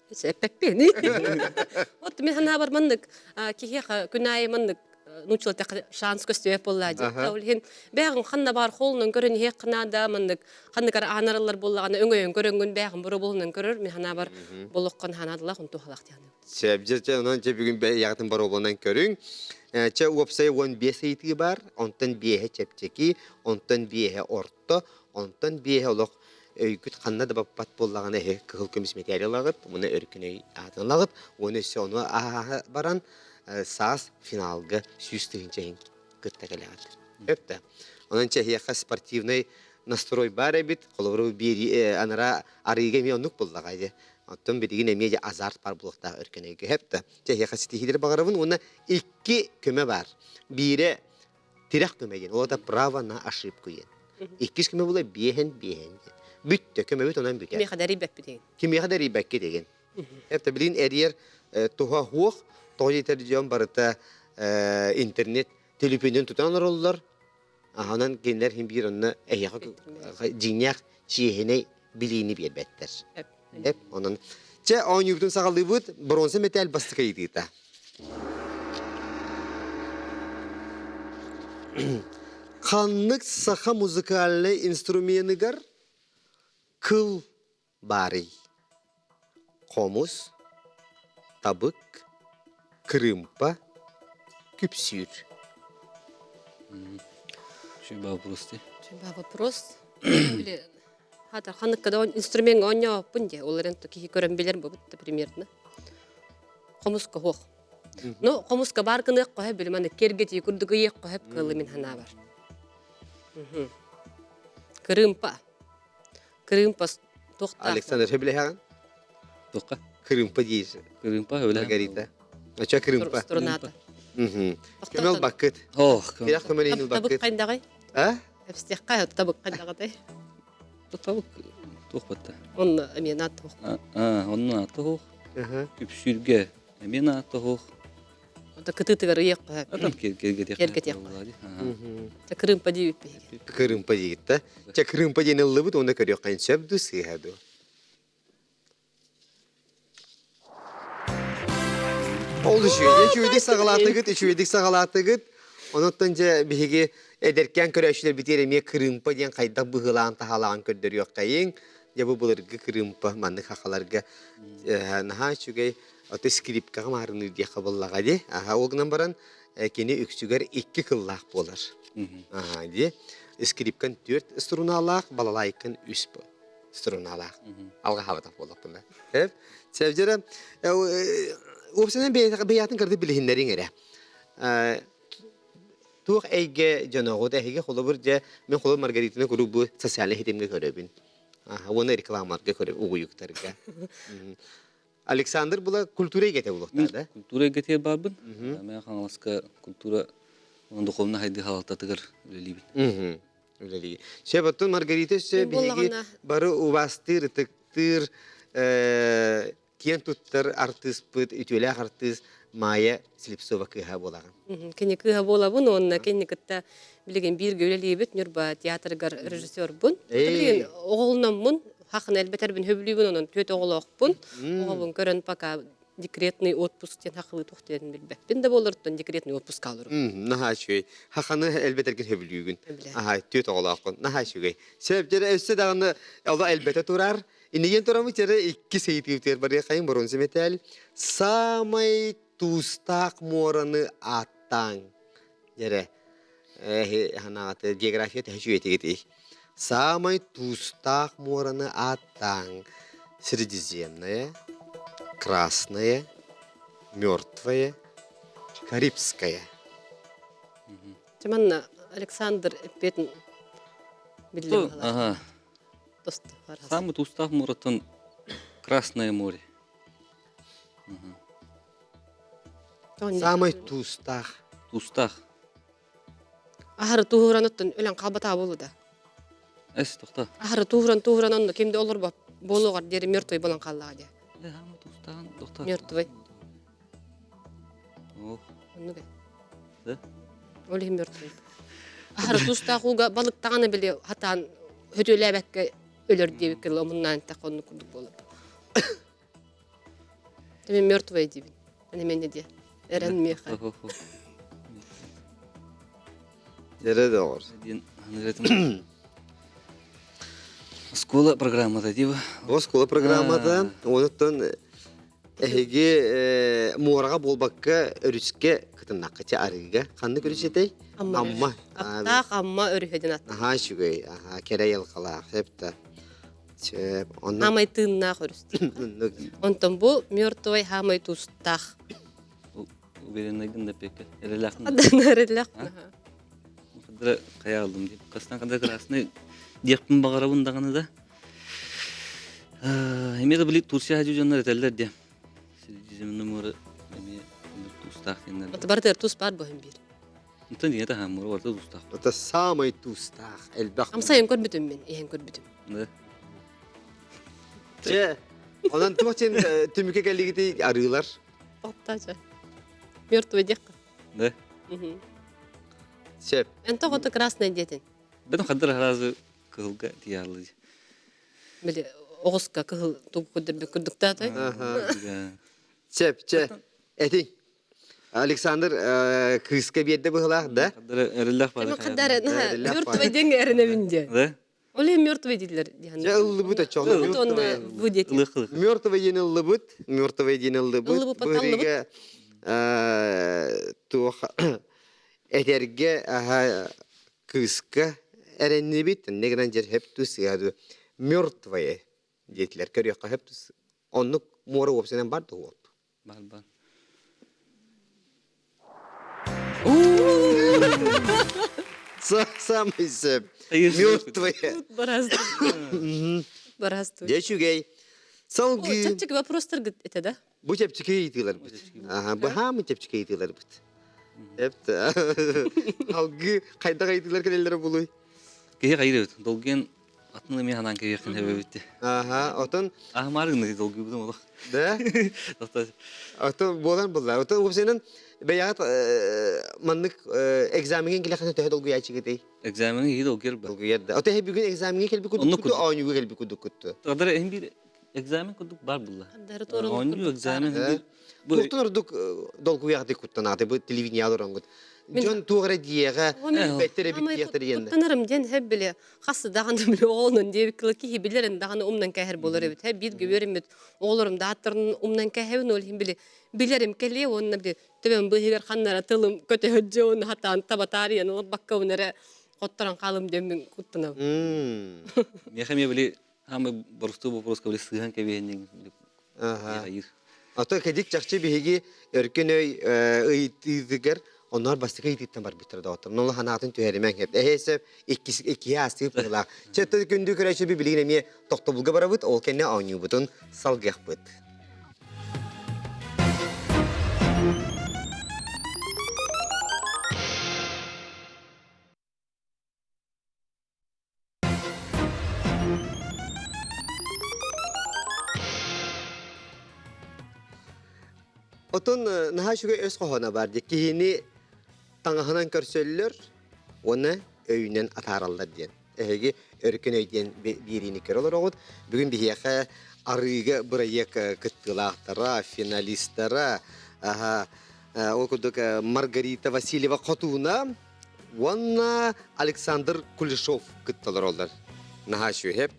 Эппэппин. Вот мин санаабар маннык киһиэхэ күн аайы маннык. нууччалыы эттэххэ шанс көстүбэт буоллаа дии. Ол иһин бэйэҕин ханна баар холунан көрөн иһиэххэ наада, маннык ханнык эрэ аанарыллар буоллаҕына өҥөйөн көрөҥҥүн бэйэҕин боруобулунан көрөр, мин санаабар болоххун ханаадалаах онтуһалаах диэн. Сөп, дьэ, онон дьэ бүгүн бэйэҕитин боруобуланан көрүҥ. Чэ, уопсай 15 ыйытыы баар, онтон биэһэ чэпчэки, онтон биэһэ орто, онтон биэһэ олох өйгүт ханна да баппат буоллаҕына эһи кыһыл көмүс мэтээли ылаҕыт, уонна өркөн өй аатын ылаҕыт, уонна өссө ону ааһа баран саас финалга 100 000 иһин кытта кэлэҕит. Өп да. Онон чэһиэхэ спортивнай настрой баар эбит. Холобур, биэри анара арыыга эмиэ оннук буллаҕа дьэ. Оттон билигин эмиэ дьэ азарт баар буолуохтаах өркөн өйгө. Хөп да. Чэһиэхэ ситиһиилэри баҕарабын уонна икки көмө баар. Биирэ тирэх көмө диэн, ол это право на ошибку диэн. Иккис көмө була биэһэн биэһэн диэн. Бүттэ, көмөбүт онон бүтэр. Кимиэхэ да эрийбэппит деген. Кимиэхэ да эрийбэккэ деген. Это билин эрийэр туһа хуох, тоҕо диэтэр дьон барыта интернет төлөпүөнүн тутан олороллор. Аһанан кинилэр хин биир онно эһиэхэ дьиҥнээх чиэһинэй билиини биэрбэттэр. Эп, онон чэ оонньуубутун саҕалыыбыт бронза мэтээл бастакы ыйытыыта. Ханнык саха музыкальнай инструменыгар кыл баарый? Хомус, табык, кырыымпа, күпсүүр. Үчүгэй вопрос дии. Үчүгэй вопрос. Били хата ханныкка да инструмент оонньооппун дии. Ол эрэн киһи көрөн билэр бу примерно. Хомуска хуох. Ну, хомуска бар гыныах хоһэ били маны кергетии курдук ыйыах хоһэ кыылы мин ханаабар. Кырыымпа. Кырыымпа туохтаах? Александр сөбүлэһэҕин? Туохха? Кырыымпа диир. Кырыымпа сөбүлэһэм. Маргарита. Очо кырыымпа. Струната. Көмөл баккыт. Ох, Кирэх көмөлейін Табык баккыт. хайдаҕай? А? Эпстиэххэ табык хайдаҕатай? Табык туох батта? Онно эмиэ наат туох. Аа, онно наата хуох. Күпсүүргэ эмиэ наата хуох. Ото кытыытыгар ыйыахха сөп. Атан кергетиэх. Кергетиэх. Чэ кырыымпа диэбит биһиги. Кырыымпа диигит да. Чэ кырыымпа диэн ыллыбыт уонна көрүөххэ сөп дуу сыыһа дуу. Ол үчүгэй. Үчүгэйдик саҕалаатыгыт, үчүгэйдик саҕалаатыгыт. Онуттан дьэ биһиги эдэркээн көрөөччүлэр битиэр эмиэ кырыымпа диэн хайдах быһыылаан таһаалаан көрдөрүөххэйиҥ. Дьэ бу былыргы кырыымпа маннык хахаларга наһаа үчүгэй ото скрипкаҕа маарыныы диэххэ буоллаҕа дии. Аха ол гынан баран кини үксүгэр икки кыллаах буолар. Аха дии. Скрипкан түөрт струналаах, балалайкан үс струналаах. Алҕаһаабатах буоллахпына. Эп. Севдера уопсайынан бэйэтин кырды билиһиннэриҥ эрэ. Туох эйгэ дьоноҕут эһиги холобур дьэ мин холобур Маргаританы куруук бу социальнай ситимҥэ көрөбүн. Уонна рекламаларга көрөбүн угуйуктарга. Александр була культура эйгэтэ булуохтаах да? Культура эйгэтигэр баарбын. Мен Хаҥаласка культура уонна духовнай хайдыы халалтатыгар үлэлиибин. Үлэлии. Сөп, оттон Маргарита өссө биһиги бары убаастыыр, ытыктыыр, киэн туттар артыыспыт, үтүөлээх артыыс Майя Слепцова кыыһа буолаҕын. Кини кыыһа буолабын уонна кинини кытта билигин бииргэ үлэлиибит Ньурба театрыгар режиссербун. Билигин оҕолономмун, хахын элбэтэрбин хөбүлүүбүн, онон түөрт оҕолоохпун. Оҕобун көрөн пока декретный отпуск диэн хахылыы туох диэн билбэппин да буоллар, декретный отпуск алырым. Наһаа үчүгэй. Хаханы элбэтэргин хөбүлүүгүн. Аха, түөрт оҕолооххун. Наһаа үчүгэй. Сөп, дьэ өссө даҕаны оло элбэтэ турар. Иннигин турамы тиэрэ икки ыйытыытыгар барыахайын боруонса мэтээл. Саамай туустаах муораны ааттааҥ. Дьэрэ, ханаҕаты география төһө үчүгэйтигитий? Саамай туустаах муораны ааттааҥ. Средиземное, Красное, Мертвое, Карибское. Дьэ манна Александр эппиэтин биллим Ага. Самый туустаах муораттан Красное море. Саамай туустаах. Туустаах. Аһары туһуран оттон өлөн хаалбатаа буолу да. Эс тохто. Аһары туһуран туһуран онно ким да олорбот буолуоҕар диэри мертвый болон хааллаҕа диэ. Саамай туустаах тохто. Мертвый. Ох. Оннук Да? Ол иһин мертвый. Аһары туустаах ууга балыктаҕына били хатаан хөтүөлээбэккэ өлөр диэбиккэ омуннаан эттэххэ оннук курдук буолар. Мен мертвая диибин. Аны мен диэ. Эрэн миэхэ. Дьэрэ доҕор. Диэн аныгытым. Оскуола программата дии Оскуола программата. Онуттан эһиги муораҕа буолбакка өрүскэ кытыннахха арыыга. Ханнык өрүс этэй? Амма. Аптаах Амма өрүһэ диэн аттаах. Аhaa үчүгэй. Аhaa кэрэ айылҕалаах. Сөп да. Сөп. Онно Хаамай тыыннаах өрүс. Онтон бу мертвый хаамай туустаах. Уверенныйгын да пекке. Эрэлээхпин. Эрэлээх. Кадра хайа алдым дип. Кастан кадра красный диэхпин баҕарабын даҕаны да. Эмиэ да били Турция хадьы дьоннор этэллэр диэ. Средиземное море эмиэ туустаах диэннэр. Это барытыгар туус баар буһан биир. Онтон диҥэ таһаан муора барыта туустаах. Это самый туустаах элбэх. Амсайын көрбүтүм мин, иһэн көрбүтүм. Да. Чэ, онон туох диэн түмүккэ кэллигитий арыылар? Оттача. Мертвый диэххэ. Да. Сөп. Эн тоҕото красный диэтин? Бэтим хаддар сразу кыһылга тиийаллы. Били оҕуска кыһыл тугу көрдөрбүт курдуктаатай? Сөп, чэ. Этиҥ. Александр кыыска биэрдэ быһылаах да? Эрэллээх баар. Хаддар мертвый диэн эрэнэбин диэн. Да? Ол иһин мертвый дииллэр диэн. Дьэ ыллыбыт оччоҕуна мертвый. Бу диэтим. Мертвый диэн ыллыбыт, мертвый диэн ыллыбыт. Ыллыбыт, Быһыыга туох этэргэ кыыска эрэннибит, иннэ гынан дьэр хөп тус мертвое диэтилэр. Көрүөххэ хөп тус. Оннук муора уопсайынан бар да уоп. Бар бар. Самый сөп. Мертвые. Барастуй. Дьэ үчүгэй. Салгыы. Чэпчэки вопростар этэ да? Бу чэпчэки ыйытыыларбыт. Аха, баһаамы чэпчэки ыйытыыларбыт. Эпт. Алгыы хайдах ыйытыылар кэлэллэрэ булуй? Киһи хайыр эбит. Долгуйан атын эмиэ ханаан кэбиэххин эбэбит. Аха, отон Аһымаар гынна долгуйбутум олох. Да? Отон буолан булла. Отон уопсайынан бэйэҕит маннык экзамеҥҥа кэлэххинэ төһө долгуйааччыгытый? Экзамеҥҥа киһи долгуйар ба. Долгуйар да. Ото бүгүн экзамеҥҥа кэлбит курдук оонньууга кэлбит курдук Тадара эһин биир экзамен курдук бар булла. Оонньуу экзамен биир Туохтан ордук долгуйаҕытый куттанааты бу телевидение олороҥҥут. Дьон туох эрэ диэҕэ, билбэттэр эбит диэхтэр диэннэ. Куттанарым диэн хэп биле хас даҕаны биле оҕолонон диэбит кыла киһи билэрин даҕаны умнан кээһэр буолар эбит. Хэп бииргэ үөрэммит оҕолорум дааттарын умнан кээһэбин ол иһин били билэрим кэлиэ уонна били төбөм быыһыгар ханнара тылым көтөһөддьө уонна хатаан табатаарыйан ылбаккабын эрэ хотторон хаалым диэммин куттанабын. Миэхэ эмиэ били Хаамай боростуой боппуруоска били сыыһан кэбиһэнниҥ Аха. Ото кэдик чахчы биһиги өркөн өй ыйытыытыгар онноор бастакы ыйытыыттан барбыттара доҕоттор. Нола ханаатын түһэримэҥ хэп. Эһээсэ иккис иккиһи аастыы быһыылаах. Чэ күндү көрөөччү билигин эмиэ тохтобулга барабыт, ол кэннэ оонньуубутун салгыахпыт. Отон наһаа үчүгэй өс хоһооно баар дии. Киһини таҥаһынан көрсөллөр уонна өйүнэн атаараллар диэн. Эһиги өркөн өй диэн биэриини көрө олороҕут. Бүгүн биһиэхэ арыыга бырайыак кыттыылаахтара, финалистара, ол курдук Маргарита Васильева Хотууна уонна Александр Кулешов кытта олороллор. Наһаа үчүгэй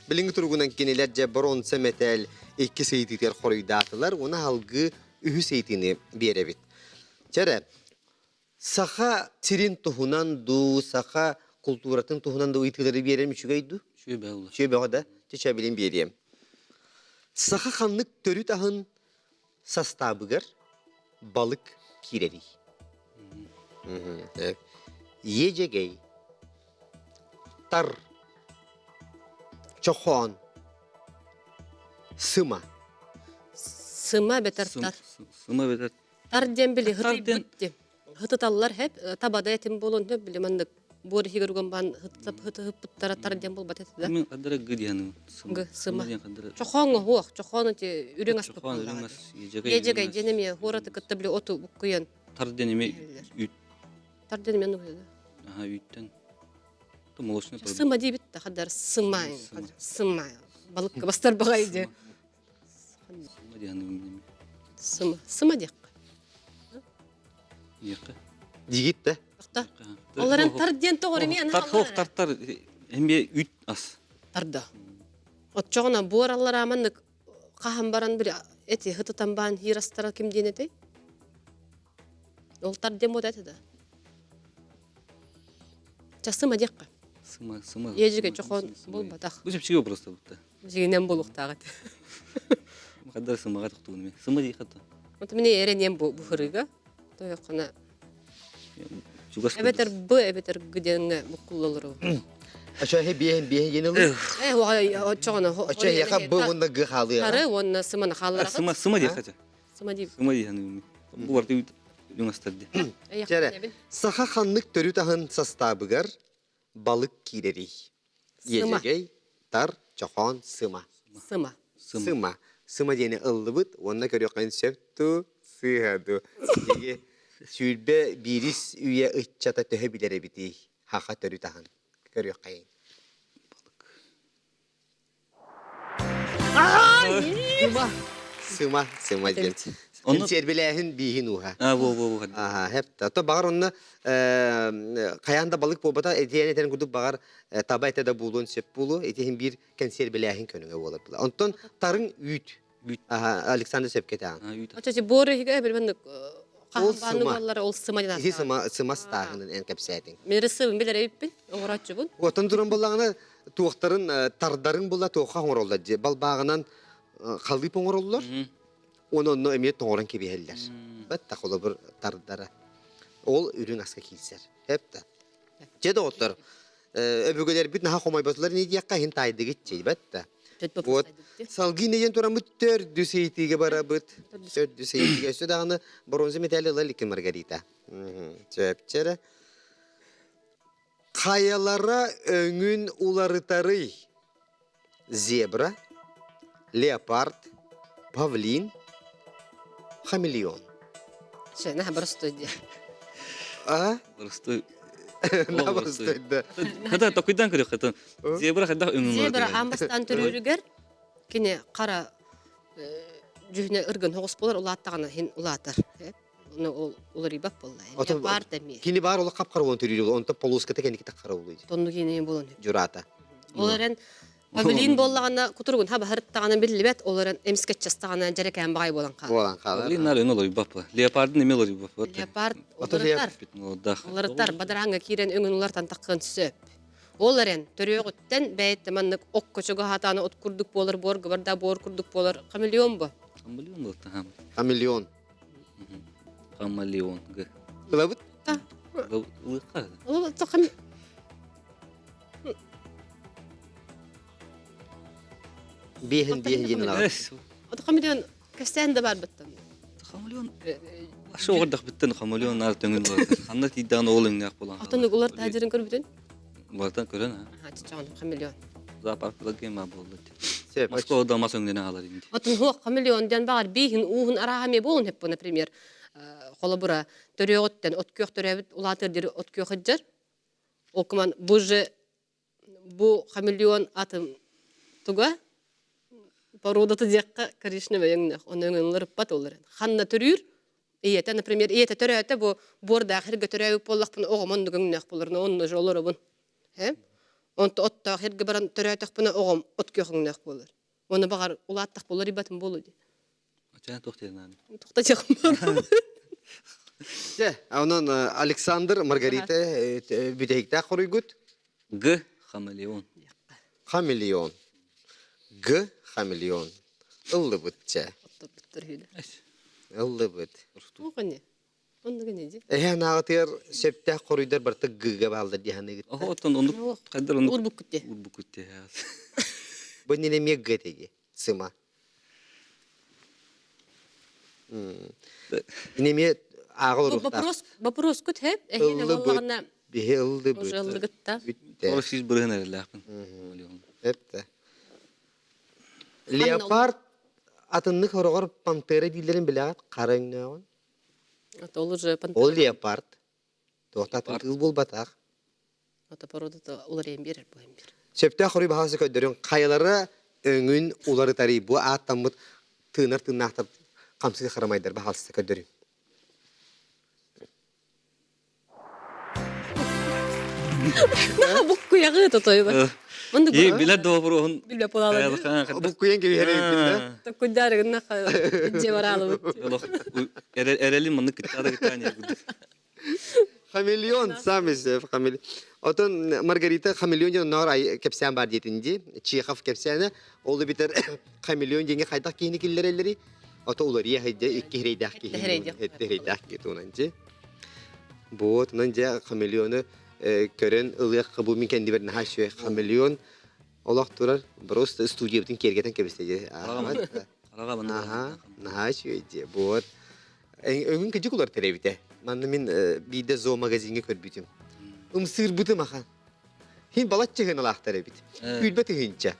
Билиҥҥи туругунан кинилэр дьэ боруонса мэтээл иккис ыйытыытыгар хоруйдаатылар уонна алгыы үһүс ыйытыыны биэрэбит. Чэрэ, саха сирин туһунан дуу, саха култууратын туһунан дуу ыйытыылары биэрэрим үчүгэй дуу? Үчүгэй бөҕө. Үчүгэй бөҕө да? Чэ, билин биэриэм. Саха ханнык төрүт аһын састаабыгар балык киирэрий? Иэдьэгэй, тар, чохоон, сыма. Сыма бэтэр тар. Сыма бэтэр. Тар диэн били хытыйбыт диэн. Хытыталлар хэп, табада этим буолун хөп били маннык буор иһигэр уган баан хытыһыппыттара тар диэн буолбат этэ да. Мен кадара гы диэн Гы, сыма. Чохооҥҥо хуох, чохоон эти үрүҥ ас Чохоон үрүҥ ас, Иэдьэгэй диэн эмиэ хуораты кытта били оту буккуйан. Тар диэн эмиэ үүт. Тар диэн эмиэ нуһуйда. Аха, үүттэн. То молочный продукт. Сыма диэбит да хадар сыма. Сыма. Балыкка бастар баҕай диэ. Сыма диэн Сыма. Сыма диэххэ. Диэххэ. Дигит да. Охта. Оларын тар диэн тоҕор эмиэ Тар хоох тартар эмиэ үт ас. Тарда. Оччоҕуна буор аллараа маннык хаһан баран били эти хытытан баан хиир астара ким диэн этэй? Ол тар диэн буота этэ да. Часыма диэххэ. Сыма, сыма. Ежиге чохон булбатах. Бу чэпчэки вопрос бута. Дьигинэн буолуохтаах этэ. Хаддар сымаҕа тохтуун ми. Сыма дии хатта. Вот мин эрэниэм бу бухырыга. Тойоххуна Чугас эбэтэр б эбэтэр г диэҥҥэ буккуллалару. Ача хе биэһин биэһин диэн ылыы. Э оччоҕуна Ача яха б уонна г хаалыаҕа. Хары уонна сыманы хаалларагыт. Сыма сыма дии хата. Сыма дии. Сыма дии ханыым. Бу барты юҥастар дии. Чэрэ, саха ханнык төрүт аһын састаабыгар балык киирэрий? Сыма. Иэдьэгэй, тар, чохоон, сыма. Сыма. Сыма. Сыма диэни ыллыбыт уонна көрүөххүн сөп дуу, сыыһа дуу. Биһиги сүүрбэ биирис үйэ ыччата төһө билэр эбитий? Хаха төрүт аһын. Көрүөххэйиҥ. Сыма. Сыма, сыма диэн. Кэнсиэрбилээһин бииһин ууһа. А, во, во, во. Аха, хепта. То баҕар онно хайаан да балык буолбата, этиэн этэн курдук баҕар таба этэ да буолуон сөп буолуо. Итиһин биир кэнсиэрбилээһин көнүҥэ буолар. Онтон тарыҥ үүт. Үүт. Аха, Александр сөпкө этээҕин. Очо буор иһигэ билбэн Ол сыма. ол сыма диэн Ити сыма сыма ыстааһынын эн кэпсээтиҥ. Мин рысыбын билэр эбиппин, оҥорооччубун. Оттон туран буллаҕына туохтарын тардарын була туохха оҥороллор дии. Балбааҕынан халыып оҥороллор. Уонна онно эмиэ тоҥорон кэбиһэллэр. Бат холобур тардара. Ол үрүҥ аска киирсэр. Эп да. Дьэ доҕоттор, өбүгэлэрбит наһаа хомойботулар ини диэххэ иһин таайдыгыт чэй да. Вот салгыы иннигин тураммыт төрдүс ыйытыыга барабыт. Төрдүс ыйытыыга өссө даҕаны бронза медаль ыла иликкин Маргарита. Сөпчөрө. Хайалара өҥүн уларытарый? Зебра, леопард, павлин, хамелеон. Все, на простой дии. А? Простой. На простой, да. Хата токуйдан көрүөх хата. Зебра хайдах өҥүн Зебра аан бастаан төрүүрүгэр кини хара дьүһүнэ ыргын хоҕус буолар улааттаҕына иһин улаатар. Ону ол уларыйбат буолла. Леопард эмиэ. Кини баар олох хап-хара буолан төрүүр онтон полоската кэнники хара буолуй. Тонну кини буолан. Дьураата. Ол эрэн Павлин буоллаҕына кутуругун хабаһырыттаҕына биллибэт, ол эрэн эмискэччастаҕына дьэрэкээн баҕай буолан хаалар. Буолан хаалар. Павлин наар өҥө олорбаппа. Леопардын эмиэ олорбаппа. Леопард уларытар. Уларытар бадарааҥҥа киирэн өҥүн улартан таххыан сөп. Ол эрэн төрүөҕүттэн бэйэтэ маннык окко чугаһаатааны от курдук буолар буор гыбарда буор курдук буолар хамелеон бу. Хамелеон буолта. Хамелеон. Хамелеон. Г. Ылабыт? Ылыха. Биэһин биэһин диэн ылаҕыт. Хамелеон кэстээн да барбыттан. Хамелеон Ашы оҕордох бүттен хамелеон наар төҥүн бар. Ханна тиийдэҕин ол өҥнөөх буолан. Отон угулар таажырын көрбүтүн? Бартан көрөн ha. Аха чичаҕын хамелеон. Зоопаркта кем буолла. Сөп. Москвада мас өҥнөнө хаалар инди. Отон хуох хамелеон диэн баҕар бииһин ууһун арааһа эмиэ буолун хеппу, например, холобура төрүөҕүттэн от күөх төрөөбүт улаатыр дири от күөх ыдьар. Ол куман бу же бу хамелеон атын туга породата диэххэ коричневый өҥнөөх ону өҥүн ылырыппат ол эрэн ханна төрүүр ийэтэ например ийэтэ төрөөтө бу буордаах эргэ төрөөбүт буоллахпына оҕом оннук өҥнөөх буолар онно же олоробун э онто оттоох эргэ баран төрөөтөхпүнэ оҕом от күөх өҥнөөх буолар оны баҕар улааттах буолар ибатын буолу дии Ачаа туох диэн Тухта Дьэ, онон Александр Маргарита бүтэһиктээх хоруйгут? Г. Хамелеон. Хамелеон. Г. Хамелеон. Ыллыбыт чэ. Ыллыбыт. Эһэ анааҕытыгар сөптөөх хоруйдар барыта Г-га бааллар дии саныыгыт. Оһо оттон оннук хайдар оннук Урбуккутте. Урбуккутте. Бу иннинэ эмиэ Г теги. Сыма. Ини эмиэ ааҕа олоруохтаах. Вопрос вопрос кут хэп эһине боллаҕына Биһи ыллыбыт. Уже ыллыгытта. Бүттэ. Ол сиз бырыһын эрэлээхпин. Эптэ. Леопард атыннык хороҕор пантера дииллэрин билэҕит хара өҥнөөҕүн. Ол уже Ол леопард. Туохтаатын кыыл буолбатах. Ото породата уларыйан биэрэр буһан биэр. Сөптөөх хоруй баһаасы көрдөрүҥ. Хайалара өҥүн уларытарый бу ааттаммыт тыынар тыыннаахтар хамсыы харамайдар баһаалыста көрдөрүҥ. Буккуйаҕы тотойба. Маннык И билэр да вопроһун билбэ полалады. Буккуйан кэбиһэр эбиппин да. Токкуйдарыгынна дьэ бараалыбыт. Эрэлин маннык кыттаада кыттаан Хамелеон, сам хамелеон. Отон Маргарита хамелеон диэн онноор кэпсээн бар диэтин дии. Чехов кэпсээнэ. Ол эбитэр хамелеон диэҥҥэ хайдах киһини киллэрэллэрий? Ото уларыйа хайда икки хирэйдээх киһи. Эттэһирэйдээх киһи туунан дьи. Вот, онон дьэ хамелеону көрөн ылыах бу мин кэннибэр наһаа үчүгэй хамелеон олох турар. Просто студиябытын киэргэтэн кэбистэ дии. Аха, наһаа үчүгэй дии. Вот. Өҥүн кыдьык улар тэрэбитэ. Манна мин биирдэ зоомагазиҥҥа көрбүтүм. Ымсыырбытым ахан. Хин балачча ыһыналаахтар эбит. Күүрбэт ыһынча.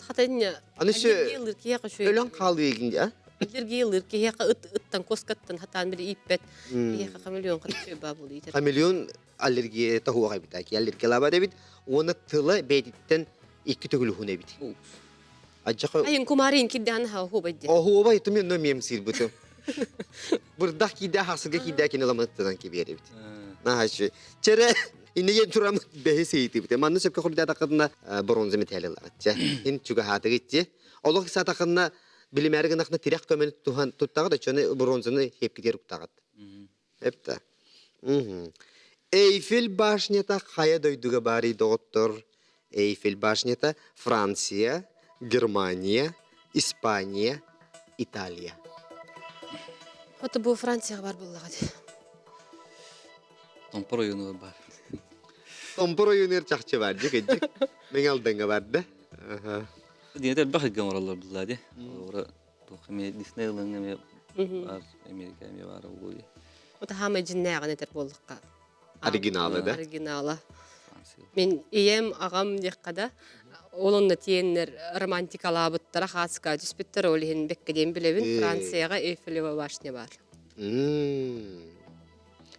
Хатанья. Аны өлөн хаалыы а? Аллергиялыыр киһиэхэ ыт ыттан куоскаттан хатаан били ииппэт. Киһиэхэ хамелеон хатчы баа буолуу итер. Хамелеон аллергия тоһуох эбит. Аллергиялаабат эбит. Уонна тыла бэйэтиттэн икки төгүл уһун эбит. Адьаха Айын кумаарыйын кирдээн аха оһуобай диэн. Оһуобай тумин но миэм сыырбытым. Бырдах киирдэ хасыга киирдэ кини ламыттынан кибиэр эбит. Наһачы. Чэрэ иннигин турам бэһи сыйтыбыт. Манны сөпкө хурдаатакына бронза металл ылаҕытча. Ин чугаһаатыгытчы. Олох сатакына билимээри гынахна тирэх көмөн туһан туттаҕыт өчөне бронзаны хепкитер уктаҕыт. Эпта. Эйфель башнята хайа дойдуга баарый доҕоттор? Эйфель башнята Франция, Германия, Испания, Италия. Ото бу Францияҕа бар буоллаҕа дии. Томпор ойууну бар. Томпор ойуунугар чахчы бар дьик дьик. Мэҥэ Алдаҥҥа барда. Диэтэ элбэх илгэ оҥороллор булла дии. Ора туох эмиэ Дисней ылыҥ эмиэ бар, Америка эмиэ баар буолуо дии. Ото хаамай дьиннээҕин этэр буоллахха. Оригинала да? Оригинала. Мин ийэм, аҕам диэххэ да, ол онно тиэннэр романтикалаабыттара, хааска түспүттэр, ол иһин бэккэ диэн билэбин. Францияҕа Эйфелева башня баар.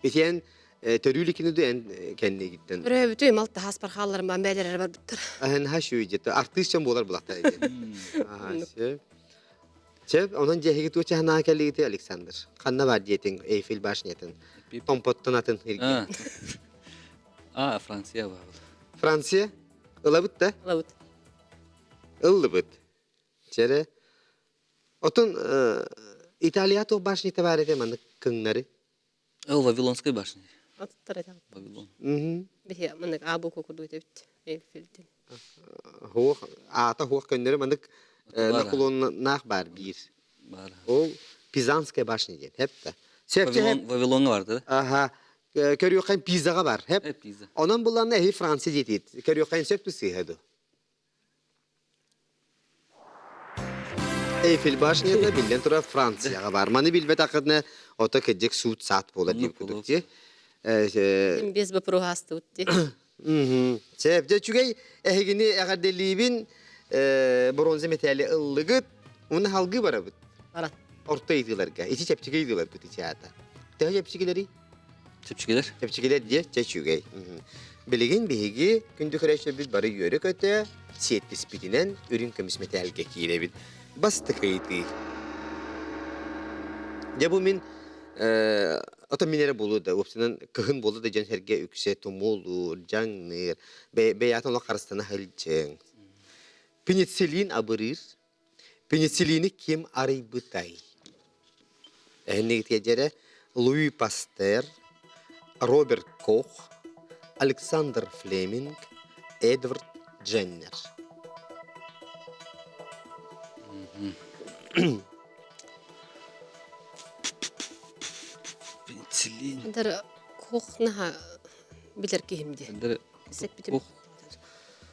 Итиэн төрүү иликини да эн кэннигиттэн. Төрөөбүтү малта хаспар хаалларым баан бээлэрэ барбыттар. Аһын шүйдете артыыс чон буолар булахтар. Чэ, онон дьэһиги туох чаһынаа кэллигити Александр? Ханна бар диэтиҥ Эйфель башнятын? Томпоттон атын ирге. А, Франция бар. Франция? Ылабыт да? Ылабыт. Ыллыбыт. Чэрэ. Отон Италия туох башнята бар этэ маннык кыҥнары? Ол Вавилонская башня. Аттар этэ. Вавилон. Биһи маннык аабуку курдук этэбит Эйфельдин. Хуох аата хуох көннөрү маннык наклоннаах бар биир. Бар. Ол Пизанская башня диэн, хэп да. Вавилоҥҥа бар да? Аха. Көрүөххэ Пизаҕа бар, хэп. Пиза. Онон буланна эһи Франция диэтит. Көрүөххэ сөп сыыһа ду. Эйфель башнята биллэн турар Францияҕа бар. Маны билбэтэххитинэ ото кырдьык суут-саат буолар диэн курдук дии. Без вопроса астыбыт дии. Сөп, дьэ үчүгэй эһигини эҕэрдэлиибин бронза мэтээли ыллыгыт. Уну халгыы барабыт. Баран. Орто ыйытыыларга. Ити чэпчэки ыйытыыларбыт ити аата. Төһө чэпчэкилэрий? Чэпчэкилэр. Чэпчэкилэр диэ, чэ үчүгэй. Билигин биһиги күндү көрөөччүлэрбит бары үөрэ-көтө, сиэттиспитинэн үрүҥ көмүс мэтээлгэ киирэбит. Бастакы ыйытыы. Дьэ бу мин ото мин эрэ буолуо да, уопсайынан кыһын буолла да дьон сэргэ үксэ тумулуур, дьаҥныыр, бэйэҕитин олох харыстана сылдьыҥ. Пенициллин абырыыр. Пенициллини ким арыйбытай? Эһиннигитгэ дьэрэ Луи Пастер, Роберт Кох, Александр Флеминг, Эдвард Дженнер. Пенициллин. Андара Кох наха билэр киһим дии. Андара Сеппитим. Кох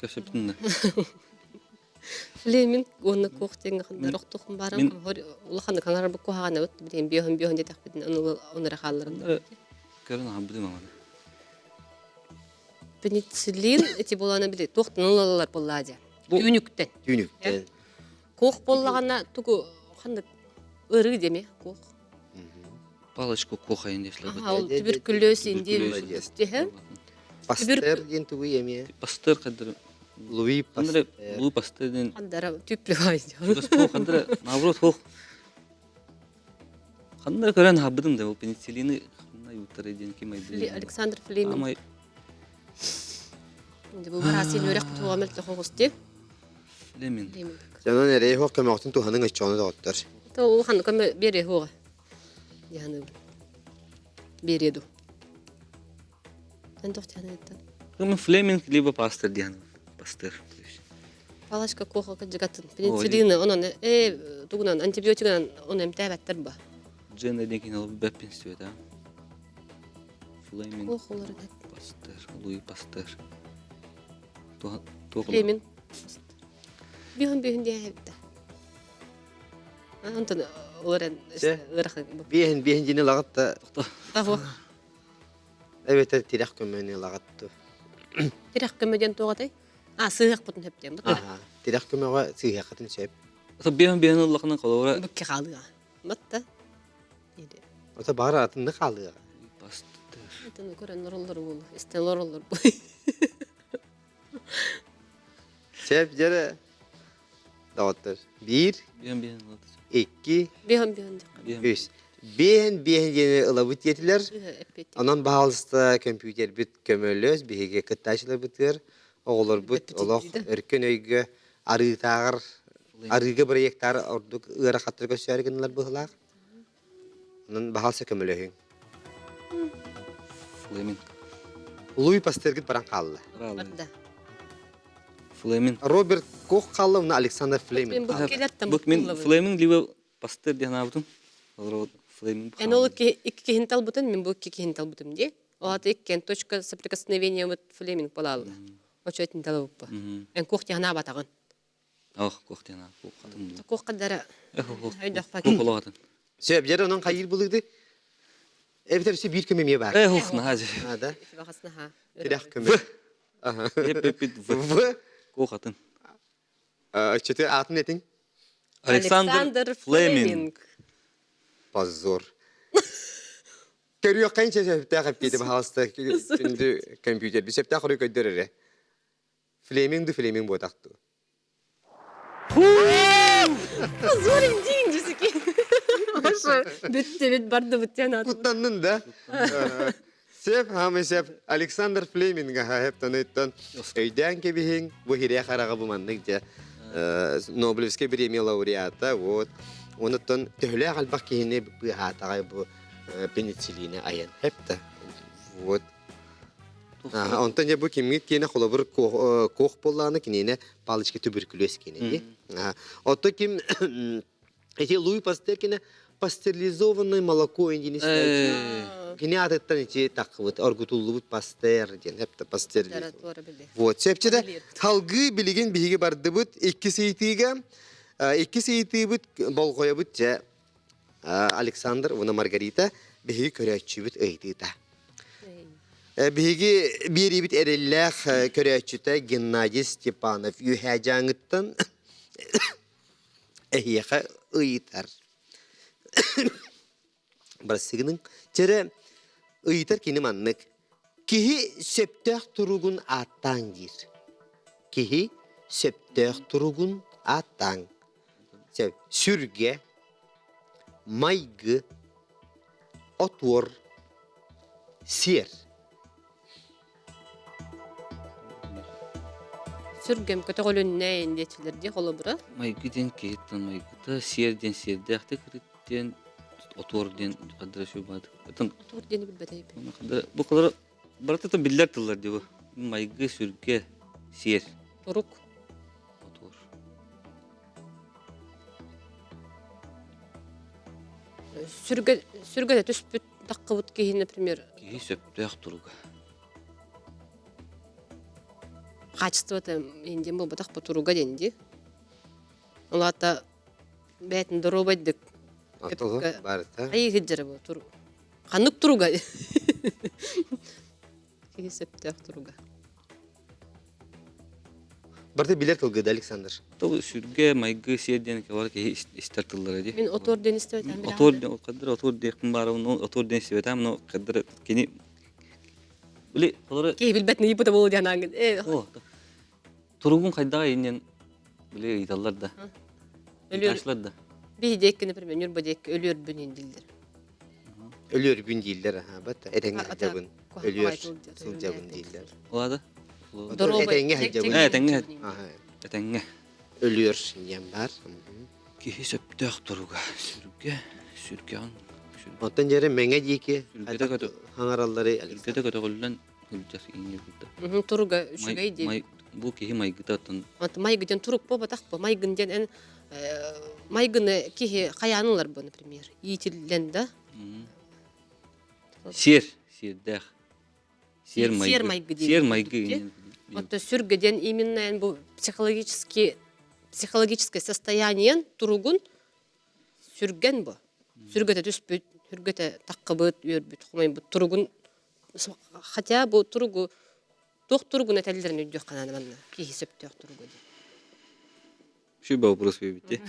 кэпсэппитин Флеминг уонна куох диэҥҥэ ханна охтуохум баарам улаханнык хаҥарар куһаҕанабыт билигин биоһун биоһун диэтэхпитинэ ону эрэ хаалларан Көрөн аһарбытым аманы. Пенициллин ити буолана били туохтан ылаллар буоллаа дии. Түүнүктэн. Түүнүктэн. Куох буоллаҕына тугу ханнык ырыы диэми куох. Палочку куохайын диэшлэр. Аха, ол туберкулез инди диһэ. Пастер диэн тугуй эмиэ? Пастер хаддара. Луи Пастер. Луи Пастер диэн. Хандара түплүгай. Хандара наоборот хуох. Ханна көрөн хаббытым да ол пенициллини ханна юттары диэн ким айдын. Александр Флеминг. Бу барасын үөрэх туға мөлтөх оҕус дии. Флеминг. Онон эрэй хоқ көмөҕүтүн туһаныҥ өччөҕүнэ доҕоттор. То улахан көмө биэриэ хуоҕа. Дьаһаныбын. Биэриэ ду. Эн тохтяныттан. Кым Флеминг либо пастор диэн пастыр. Палочка куоха кыдьыгатын. Пенициллины онон э тугунан антибиотигынан он эмтээбэттэр ба. Джен деген ол бэппин сүөтэ. Флеминг. Куохолар эт. Пастер, Луи Пастер. Флеминг. Биһун биһун диэһэбитэ. Онтон олорен ыарахан. Биэһин биэһин дьини лагат да. Таһо. Эбэтэр тирэх көмөнү лагат ту. Тирэх көмө диэн туоҕатай? А, сыһыахпытын сөп диэн. Тирэх көмөҕө сыһыаххытын сөп. Биэһин биэһин ыллахына холобура. Букки хаалыа. Батта. Ото баҕар атынны хаалыаҕа. Бастыр. Атын көрөн олороллор буолу. Истэн олороллор бу. Сөп дьэрэ. Доҕоттор. Биир, Биэһин биэһин икки, Биэһин биэһин үс. Биэһин биэһин диэни ылабыт диэтилэр. Онон баһаалыста көмпүүтэрбит көмөлөс, биһиги кыттааччыларбытыгар оҕолорбут олох өркөн өйгө арыытааҕар арыыга бырайыактаар ордук ыарахаттары көрсөөрү гыннылар быһыылаах. Онон баһаалыста көмөлөһүҥ. Флеминг. Луи Пастергит баран хаалла. Барда. Флеминг. Роберт Кох хаалла, уна Александр Флеминг. Бу мин Флеминг либо Пастер диэн аабытым. Флеминг. Эн ол икки киһин талбытын, мин бу икки киһин талбытым дии. Ол иккен точка соприкосновения вот Флеминг болалла. Очо этин талабыппа. Эн куох тиһанаабатаҕын. Ох, куох тиһана, куох хатын. Куох кадара. Куох олоҕатын. Сөп, дьэр онон хайыр булыгды. Эбитер өссө биир көмө эмиэ баар. Э, ух, наһаа. Да. Наһаа. Тирэх көмө. В. Куох атын. Өччөтө атын этиң. Александр Флеминг. Позор. Көрүөххэ инче сөптөөх эппиэти баһаалыста күндү компьютер би сөптөөх хоруй көйдөр эрэ. Флеминг ду Флеминг буотах ду. Позорим день десеки. Бүттү бит барды бүттен аты. Куттаннын да. Сеп хамы сеп Александр Флеминг хаһептаныттан өйдөөн кэбиһиҥ бу хире хараҕа бу маннык дьэ Нобелевскай премия лауреата вот онуттан төһөлөөх элбэх киһини быыһаатаҕай бу пенициллини айан хепта вот онтон дьэ бу кимҥит киэнэ холобур куох буоллаҕына киниэнэ палочка туберкулез киэнэ дии оттон ким Эти Луи Пастер кине пастеризованное молоко диэн Кини аатыттан ити таххыбыт оргутуллубут пастер диэн хепте пастер Вот сөпчүдэ халгыы билигин биһиги бардыбыт иккис ыйытыыга иккис ыйытыыбыт болҕойобут дьэ Александр уонна Маргарита биһиги көрөөччүбүт ыйытыыта. Биһиги биэриибит эрэллээх көрөөччүтэ Геннадий Степанов Үөһээ Дьааҥыттан Эһиэхэ ыйытар. Бырастыгының чэрэ ыйытар кини маннык. Киһи сөптөөх туругун ааттааҥ диир. Киһи сөптөөх туругун ааттааҥ. Сөп. Сүргэ, майгы, отуор, сиэр. Сүргэм көтөҕүлүннэйин диэччилэр дии холобура. Майгы диэн киһиттэн майгыта, сиэр диэн сиэрдээхтик ырыт диэн, отуор диэн хаддара шубаат. Отуор диэни билбэтэйбин. Бу кылары барыта биллэр тыллар дии бу. Майгы, сүргэ, сиэр. Турук. Отуор. Сүргэ сүргэ түспүт таххыбыт киһи, например, Киһи сөптөөх туруга. Качествота индиэн буолбатах бу туруга диэн дии. Ол аата бэйэтин доруобайдык барыта. Айыы сылдьара бу тур ханнык туруга? Киһи сөптөөх туруга. Барыта билэр тылгыда Александр. Тыл сүргэ, майгы, сиэр диэн кэлэр киһи истэр тыллара дии. Мин отуор диэн истибэтим. Отуор диэн кадыр отуор диэхпин баарабын, отуор диэн истибэтим, но кадыр кини Били холоро Киһи билбэт ыйыппыта буолуо диэн аангын. Э Туругун хайдаҕа иннин били ыйыталлар да. Өлүөр да. Биһи диэкки, например, Ньурба диэкки өлүөрбүн дииллэр. Өлүөрбүн дииллэр, аха, бат этэҥҥэ сылдьабын. Өлүөр сылдьабын дииллэр. Олада? Этэҥҥэ сылдьабын. Этэҥҥэ. Этэҥҥэ. Өлүөр диэн баар. Киһи сөптөөх туруга. Сүргэ, сүргэҕин. Оттон дьэрэ мэҥэ диэки хаҥараллары Сүргэтэ көтөҕүллэн сылдьар инньэ курдук. Туруга үчүгэй диэн. Бу киһи майгыта оттон. Майгы диэн турук буолбатах бу. Майгын диэн эн майгыны киһи хайаан ылар бу, например. Иитиллэн да. Сиэр, сиэрдээх. Сиэр майгы. Сиэр майгы диэн. Сиэр майгы. Оттон сүргэ диэн именно эн бу психологически психологическое состояниен туругун сүргэн бу. Сүргэтэ түспүт, сүргэтэ таххыбыт, үөрбүт, хомойбут туругун хотя бу туругу туох туругун этэллэрин өйдүөххэ наада манна киһи сөптөөх туругу диэн. Şu вопрос бэбитти.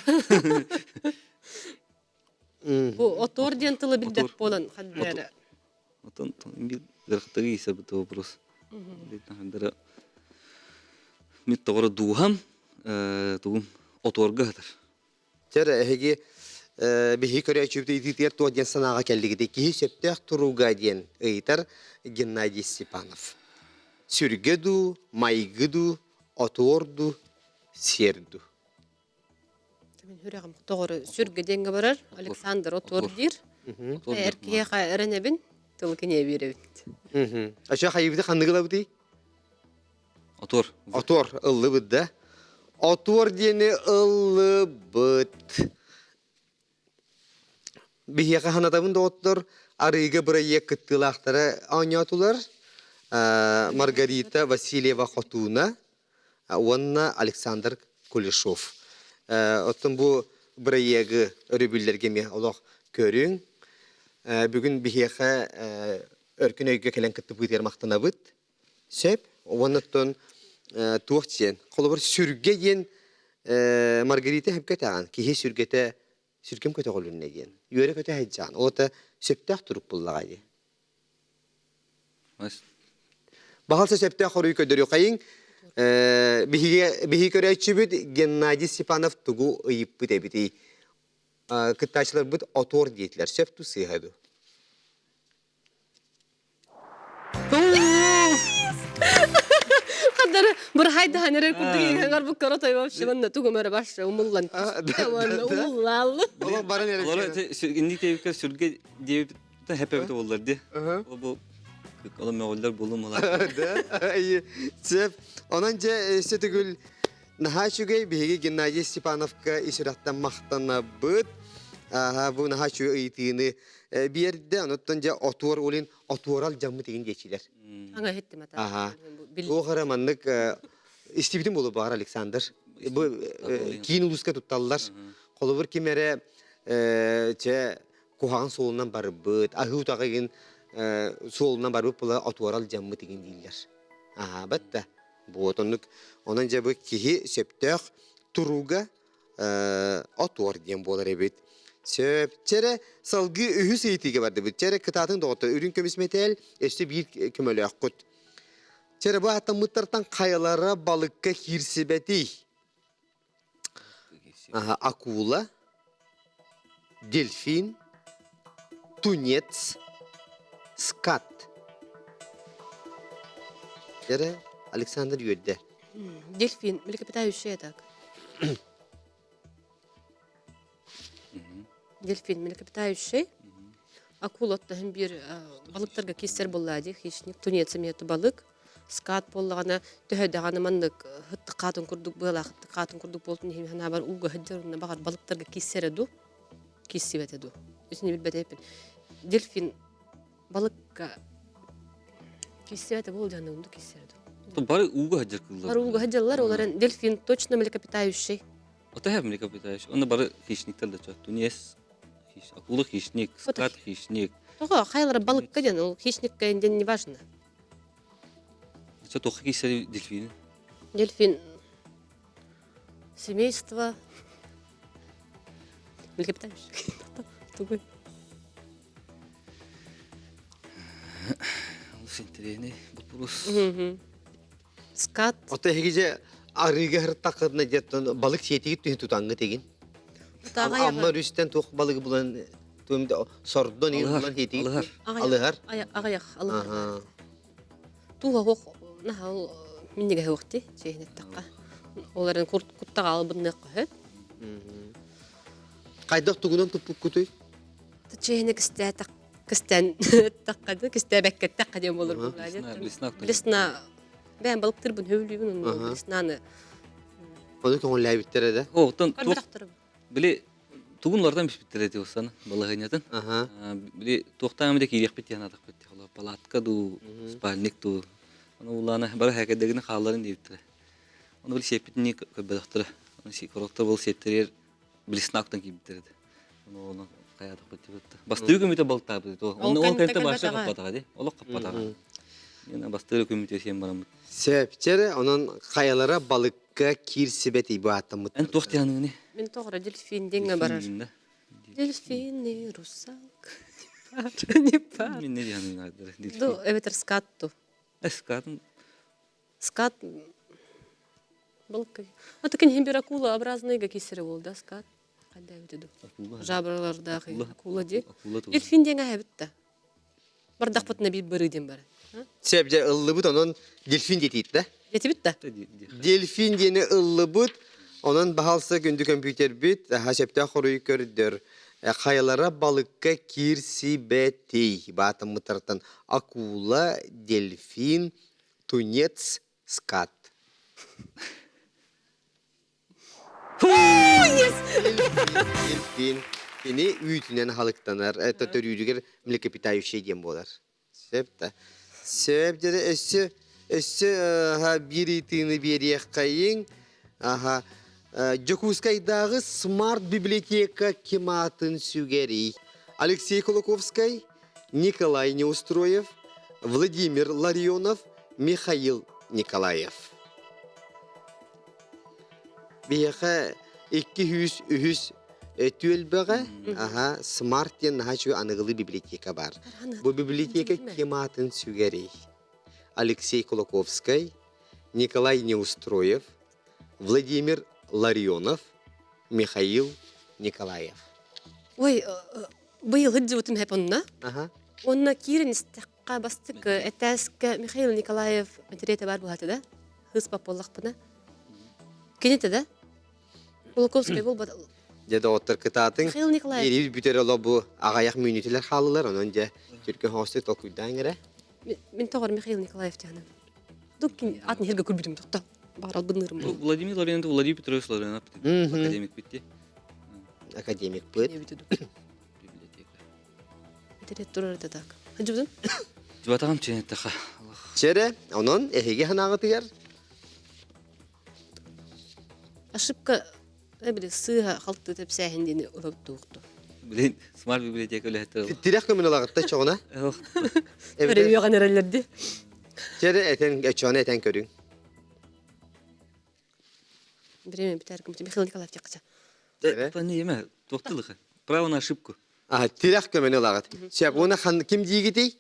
Бу отуор диэн тылы билбэт буолан ханна Отон бир гырхтыгы исабыт вопрос. Дара мит тоҕоро дууһам тугум отуорга сытар. Чэр эһиги биһи көрөөччүбүт ыйытыытыгар туох диэн санааҕа кэллигит? Киһи сөптөөх туруга диэн ыйытар Геннадий Степанов. Сүргэ дуу, майгы дуу, отуор дуу, сиэр дуу? Мин сүрэҕим тоҕору сүргэ диэҥҥэ барар. Александр отуор диир. Эр киһиэхэ эрэнэбин, тыл киниэ биэрэбит. Ача хайыбыты ханныгы ылабытый? Отуор. Отуор ыллыбыт да. Отуор диэни ыллыбыт. Биһиэхэ санатабын доҕоттор, арыыга бырайыак кыттыылаахтара оонньоотулар. Маргарита Васильева-Хотууна уонна Александр Кулешов. Оттон бу бырайыагы өрөбүллэргэ эмиэ олох көрүҥ. Бүгүн биһиэхэ өркүн өйгө кэлэн кыттыбытыгар махтанабыт. Сөп. Уонна оттон туох диэн, холобур, сүргэ диэн Маргарита сөпкө этэҕин, киһи сүргэтэ сүргэм көтөҕүлүннэ диэн. Үөрэ-көтө сылдьаҕын. Ол это сөптөөх турук буллаҕа дии. Баҕалса сөптөөх хоруй көрдөрүөххэйиҥ. Биһиги биһиги көрөөччүбүт Геннадий Степанов тугу ыйыппыт эбитий? Кыттааччыларбыт отуор диэтилэр. Сөп дуу сыыһа дуу? Хадары бырхайдахан эрэр курдук иҥэҥэр буккара той вообще манна тугум эрэ башша умуллан түстэ уонна умуллааллы. Олох баран эрэр. Олор инник диэбиккэ сүргэ диэбит хэпэбит буоллар ди. Ол бу ол мөҕүллэр булум улар. Да. Сөп. Онон дьэ өссө төгүл наһаа үчүгэй биһиги Геннадий Степановка ис сүрэхтэн махтанабыт. Аха бу наһаа үчүгэй ыйытыыны биэрдэ. Онуттан дьэ отуор улин отуорал дьаммыт игин диэчилэр. Аңа иһиттим ата. Аха. Туох эрэ маннык истибитим буолуо баҕар Александр. Бу киин улууска тутталлар. Холобур ким эрэ чэ куһаҕан суолунан барбыт, аһыы утаҕы игин суолунан барбыт була отуорал дьаммыт игин дииллэр. Аха, батта. Вот оннук онон дьэ бу киһи сөптөөх туруга отуор диэн буолар эбит. Сөп. Чэрэ салгыы үһүс ыйытыыга бардыбыт. Чэрэ кытаатын доҕоттор үрүҥ көмүс мэтээл өссө биир көмөлөөххүт. Чэрэ бу ааттаммыттартан хайалара балыкка киирсибэтий? Акула, дельфин, тунец, скат. Чэрэ Александр үөрдэ. Дельфин, млекопитающие так. Дельфин, млекопитающий. Акула оттоһун биир балыктарга киссер буолла дии, хищник. Тунец эмиэ балык. Скат буоллаҕына төһө даҕаны маннык хыттыкаатын курдук быалаах хыттыкаатын курдук буолтун иһин санаабар ууга сылдьар уонна баҕар балыктарга киссэрэ дуу, киссибэтэ дуу. Итини билбэтэппин. Дельфин балыкка киссибэтэ буол дьаныгым ду киссэрэ дуу. Бары ууга сылдьар кыыллар. Бары ууга сылдьаллар, ол эрэн дельфин точно млекопитающий. Ото һэ млекопитающий. Онно бары хищниктер да чё. Тунец, акула хищник, скат хищник. Тоҕо хайалара балыкка диэн, ол хищникка диэн не важно. Чё туохха киирсэр дельфин? Дельфин семейство млекопитающих. Тугуй? Олус интэриэһинэй боппуруос. Скат. Ото эһиги же арыыга һыртаххытына диэттэн балык сиэтигит түһүн тутаҥҥыт игин. Амма өрүстэн туох балыгы булан сордон игин булан сиэтигит. Алыһар. Алыһар. Аҕыйах алыһар. Туох наһаа ол. Миннигэһи уохти чиэһинэттэххэ. Ол эрэн куттаҕа албынныахха сөп. Хайдах тугунан туппуккутуй? Чиэһинэ кистээтэх кистэн тахха кистээбэккэ тахха диэн буолар Блесна, блесна. Блесна бэйэм балыктырбын хөбүлүүбүн онно блеснаны Ону көҥүллээбиттэрэ да? Оттон туох били тугун улардан биспиттэрэ ити усаны балаһыанньатын. Били туохтаан эмэ киириэхпит диэн атахпыт палатка дуу, спальник дуу. Ону улаана бары хэкэдэгини хаалларын диэбиттэрэ. Ону били сиэппитини көрбөтөхтөрө. Ону короктор был сиэптэригэр блеснактан киирбиттэр этэ. Ону ону хайаатахпыт диэбитте. Бастыы көмүтэ балтаабыт. Онно ол кэнтэ баша хаппатаҕа ди. Олох хаппатаҕа. Мен бастыыр көмүтэ сиэн бараммыт. Сөп, чэрэ, онон хайалара балыкка киирсибэт бу ааттаммыт. Эн туох дианыгыны? Мин тоҕора дельфин диэҥҥэ барар. Дельфины, русалка, не пар. Мин не дианыгы Ду, эбэтэр скат ту. Скатын Скат балыкка. А так не бир акула образный кисері бол да скат. Қайда бітеді. Жабралардағы акула де. Дельфин диэн аһабытта. Бардахпытына биир бырыы диэн бар. Сөп дьэ ыллыбыт онон дельфин диэтиит да? Диэтибит да? Дельфин диэни ыллыбыт, онон баһалса күндү көмпүүтэрбит аха сөптөөх хоруйу көрдөр. Хайалара балыкка киирсибэтий баатаммыттартан акула, дельфин, тунец, скат. Дельфин кини үүтүнэн аһылыктанар, это төрүүрүгэр млекопитающий диэн буолар. Сөп да. Сөп дьэ өссө өссө биир ыйытыыны биэриэххэйиҥ. Аха Дьокуускайдааҕы смарт-библиотека ким аатын сүгэрий? Алексей Кулаковскай, Николай Неустроев, Владимир Ларионов, Михаил Николаев. Биһиэхэ 203 түөлбэҕэ аха смарт диэн наһаа үчүгэй аныгылыы библиотека баар. Бу библиотека ким аатын сүгэрий? Алексей Кулаковскай, Николай Неустроев, Владимир Ларионов, Михаил Николаев. Ой, быйыл сылдьыбытым хэп онно. Онно киирэн истэххэ бастык этээскэ Михаил Николаев мэтириэтэ баар буолаата да? Хыыс буоллахпына. Кинитэ да? Кулаковскай буолбат. Дьэ доҕоттор кытаатыҥ. Михаил Николаев. Биэрии бүтэр оло бу аҕайах мүнүүтүлэр хааллылар, онон дьэ түркө хоостук толкуйдаан эрэ. Мин тоҕор Михаил Николаев диэхинэ. Дук атын сиргэ көрбүтүм тохто. Баҕар албынныырым буолуо. Владимир Ларионов, Владимир Петрович Ларионов академик битти. Академик быт. Библиотека. Интернет турар да так. Ханчыбытын? Жыбатаҕым чэнэттэха. Чэрэ, онон эһиги ханаҕытыгар Ошибка били сыыһа халты тэпсээһин диэни ылыктуохту. Блин, смарт библиотека үлэһиттэр. Тирэх көмүн ылаҕытта чоҕуна. Өрөйүөҕэн эрэллэрди. Чэрэ этэн чоҕуна этэн көрүҥ. Время бүтэр Михаил Николаев тиэхчэ. Пани еме, туохтылыха. Право на ошибку. А, тирэх көмөнү ылаҕыт. Сөп, уонна ким диигитий?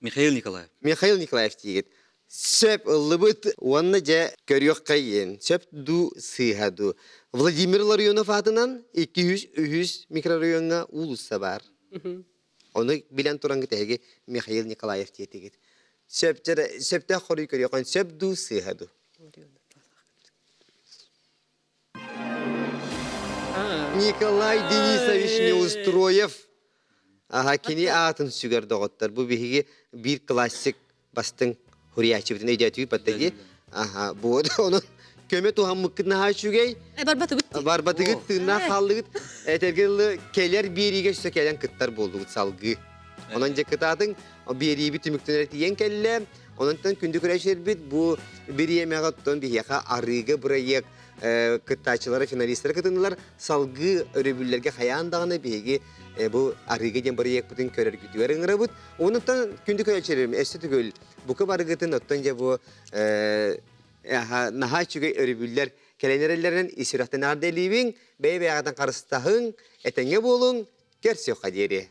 Михаил Николаев. Михаил Николаев диигит. Сөп ыллыбыт уонна дьэ көрүөххэйин. Сөп дуу, сыыһа дуу. Владимир Ларионов аатынан 203 микрорайоҥҥа уулусса баар. Ону билэн туран эһиги Михаил Николаев диэтигит. Сөп сөптөөх хоруй көрүөххүн сөп дуу, сыыһа дуу. Николай Денисович Неустроев аха кини аатын сүгэр доҕоттор. Бу биһиги биир классик бастыҥ хуриячыбытын өйдөөтүбүт баттаги. Аха бу онон көмө туһаммыккыт наһаа үчүгэй. Барбатыгыт. Барбатыгыт тыыннаах хааллыгыт. Этэргэ дылы кэлэр биэриигэ өссө кэлэн кыттар буоллугут салгыы. Онон дьэ кытаатыҥ биэриибит түмүктэнэр тиийэн кэллэ. Онон күндү көрөөччүлэрбит бу бириэмэҕэ оттон биһиэхэ арыыга бырайыак кыттааччылара, финалистара кытыннылар. Салгыы өрөбүллэргэ хайаан даҕаны биһиги бу арыыга диэн бырайыакпытын көрөргүтүгэр ыҥырабыт. Онуттан күндү көрөөччүлэрим өссө төгүл бука барыгытын оттон дьэ бу наһаа үчүгэй өрөбүллэр кэлэн эрэллэринэн ис сүрэхтэн эҕэрдэлиибин, бэйэ-бэйэҕитин харыстаһыҥ, этэҥҥэ буолуҥ, көрсүөххэ диэри.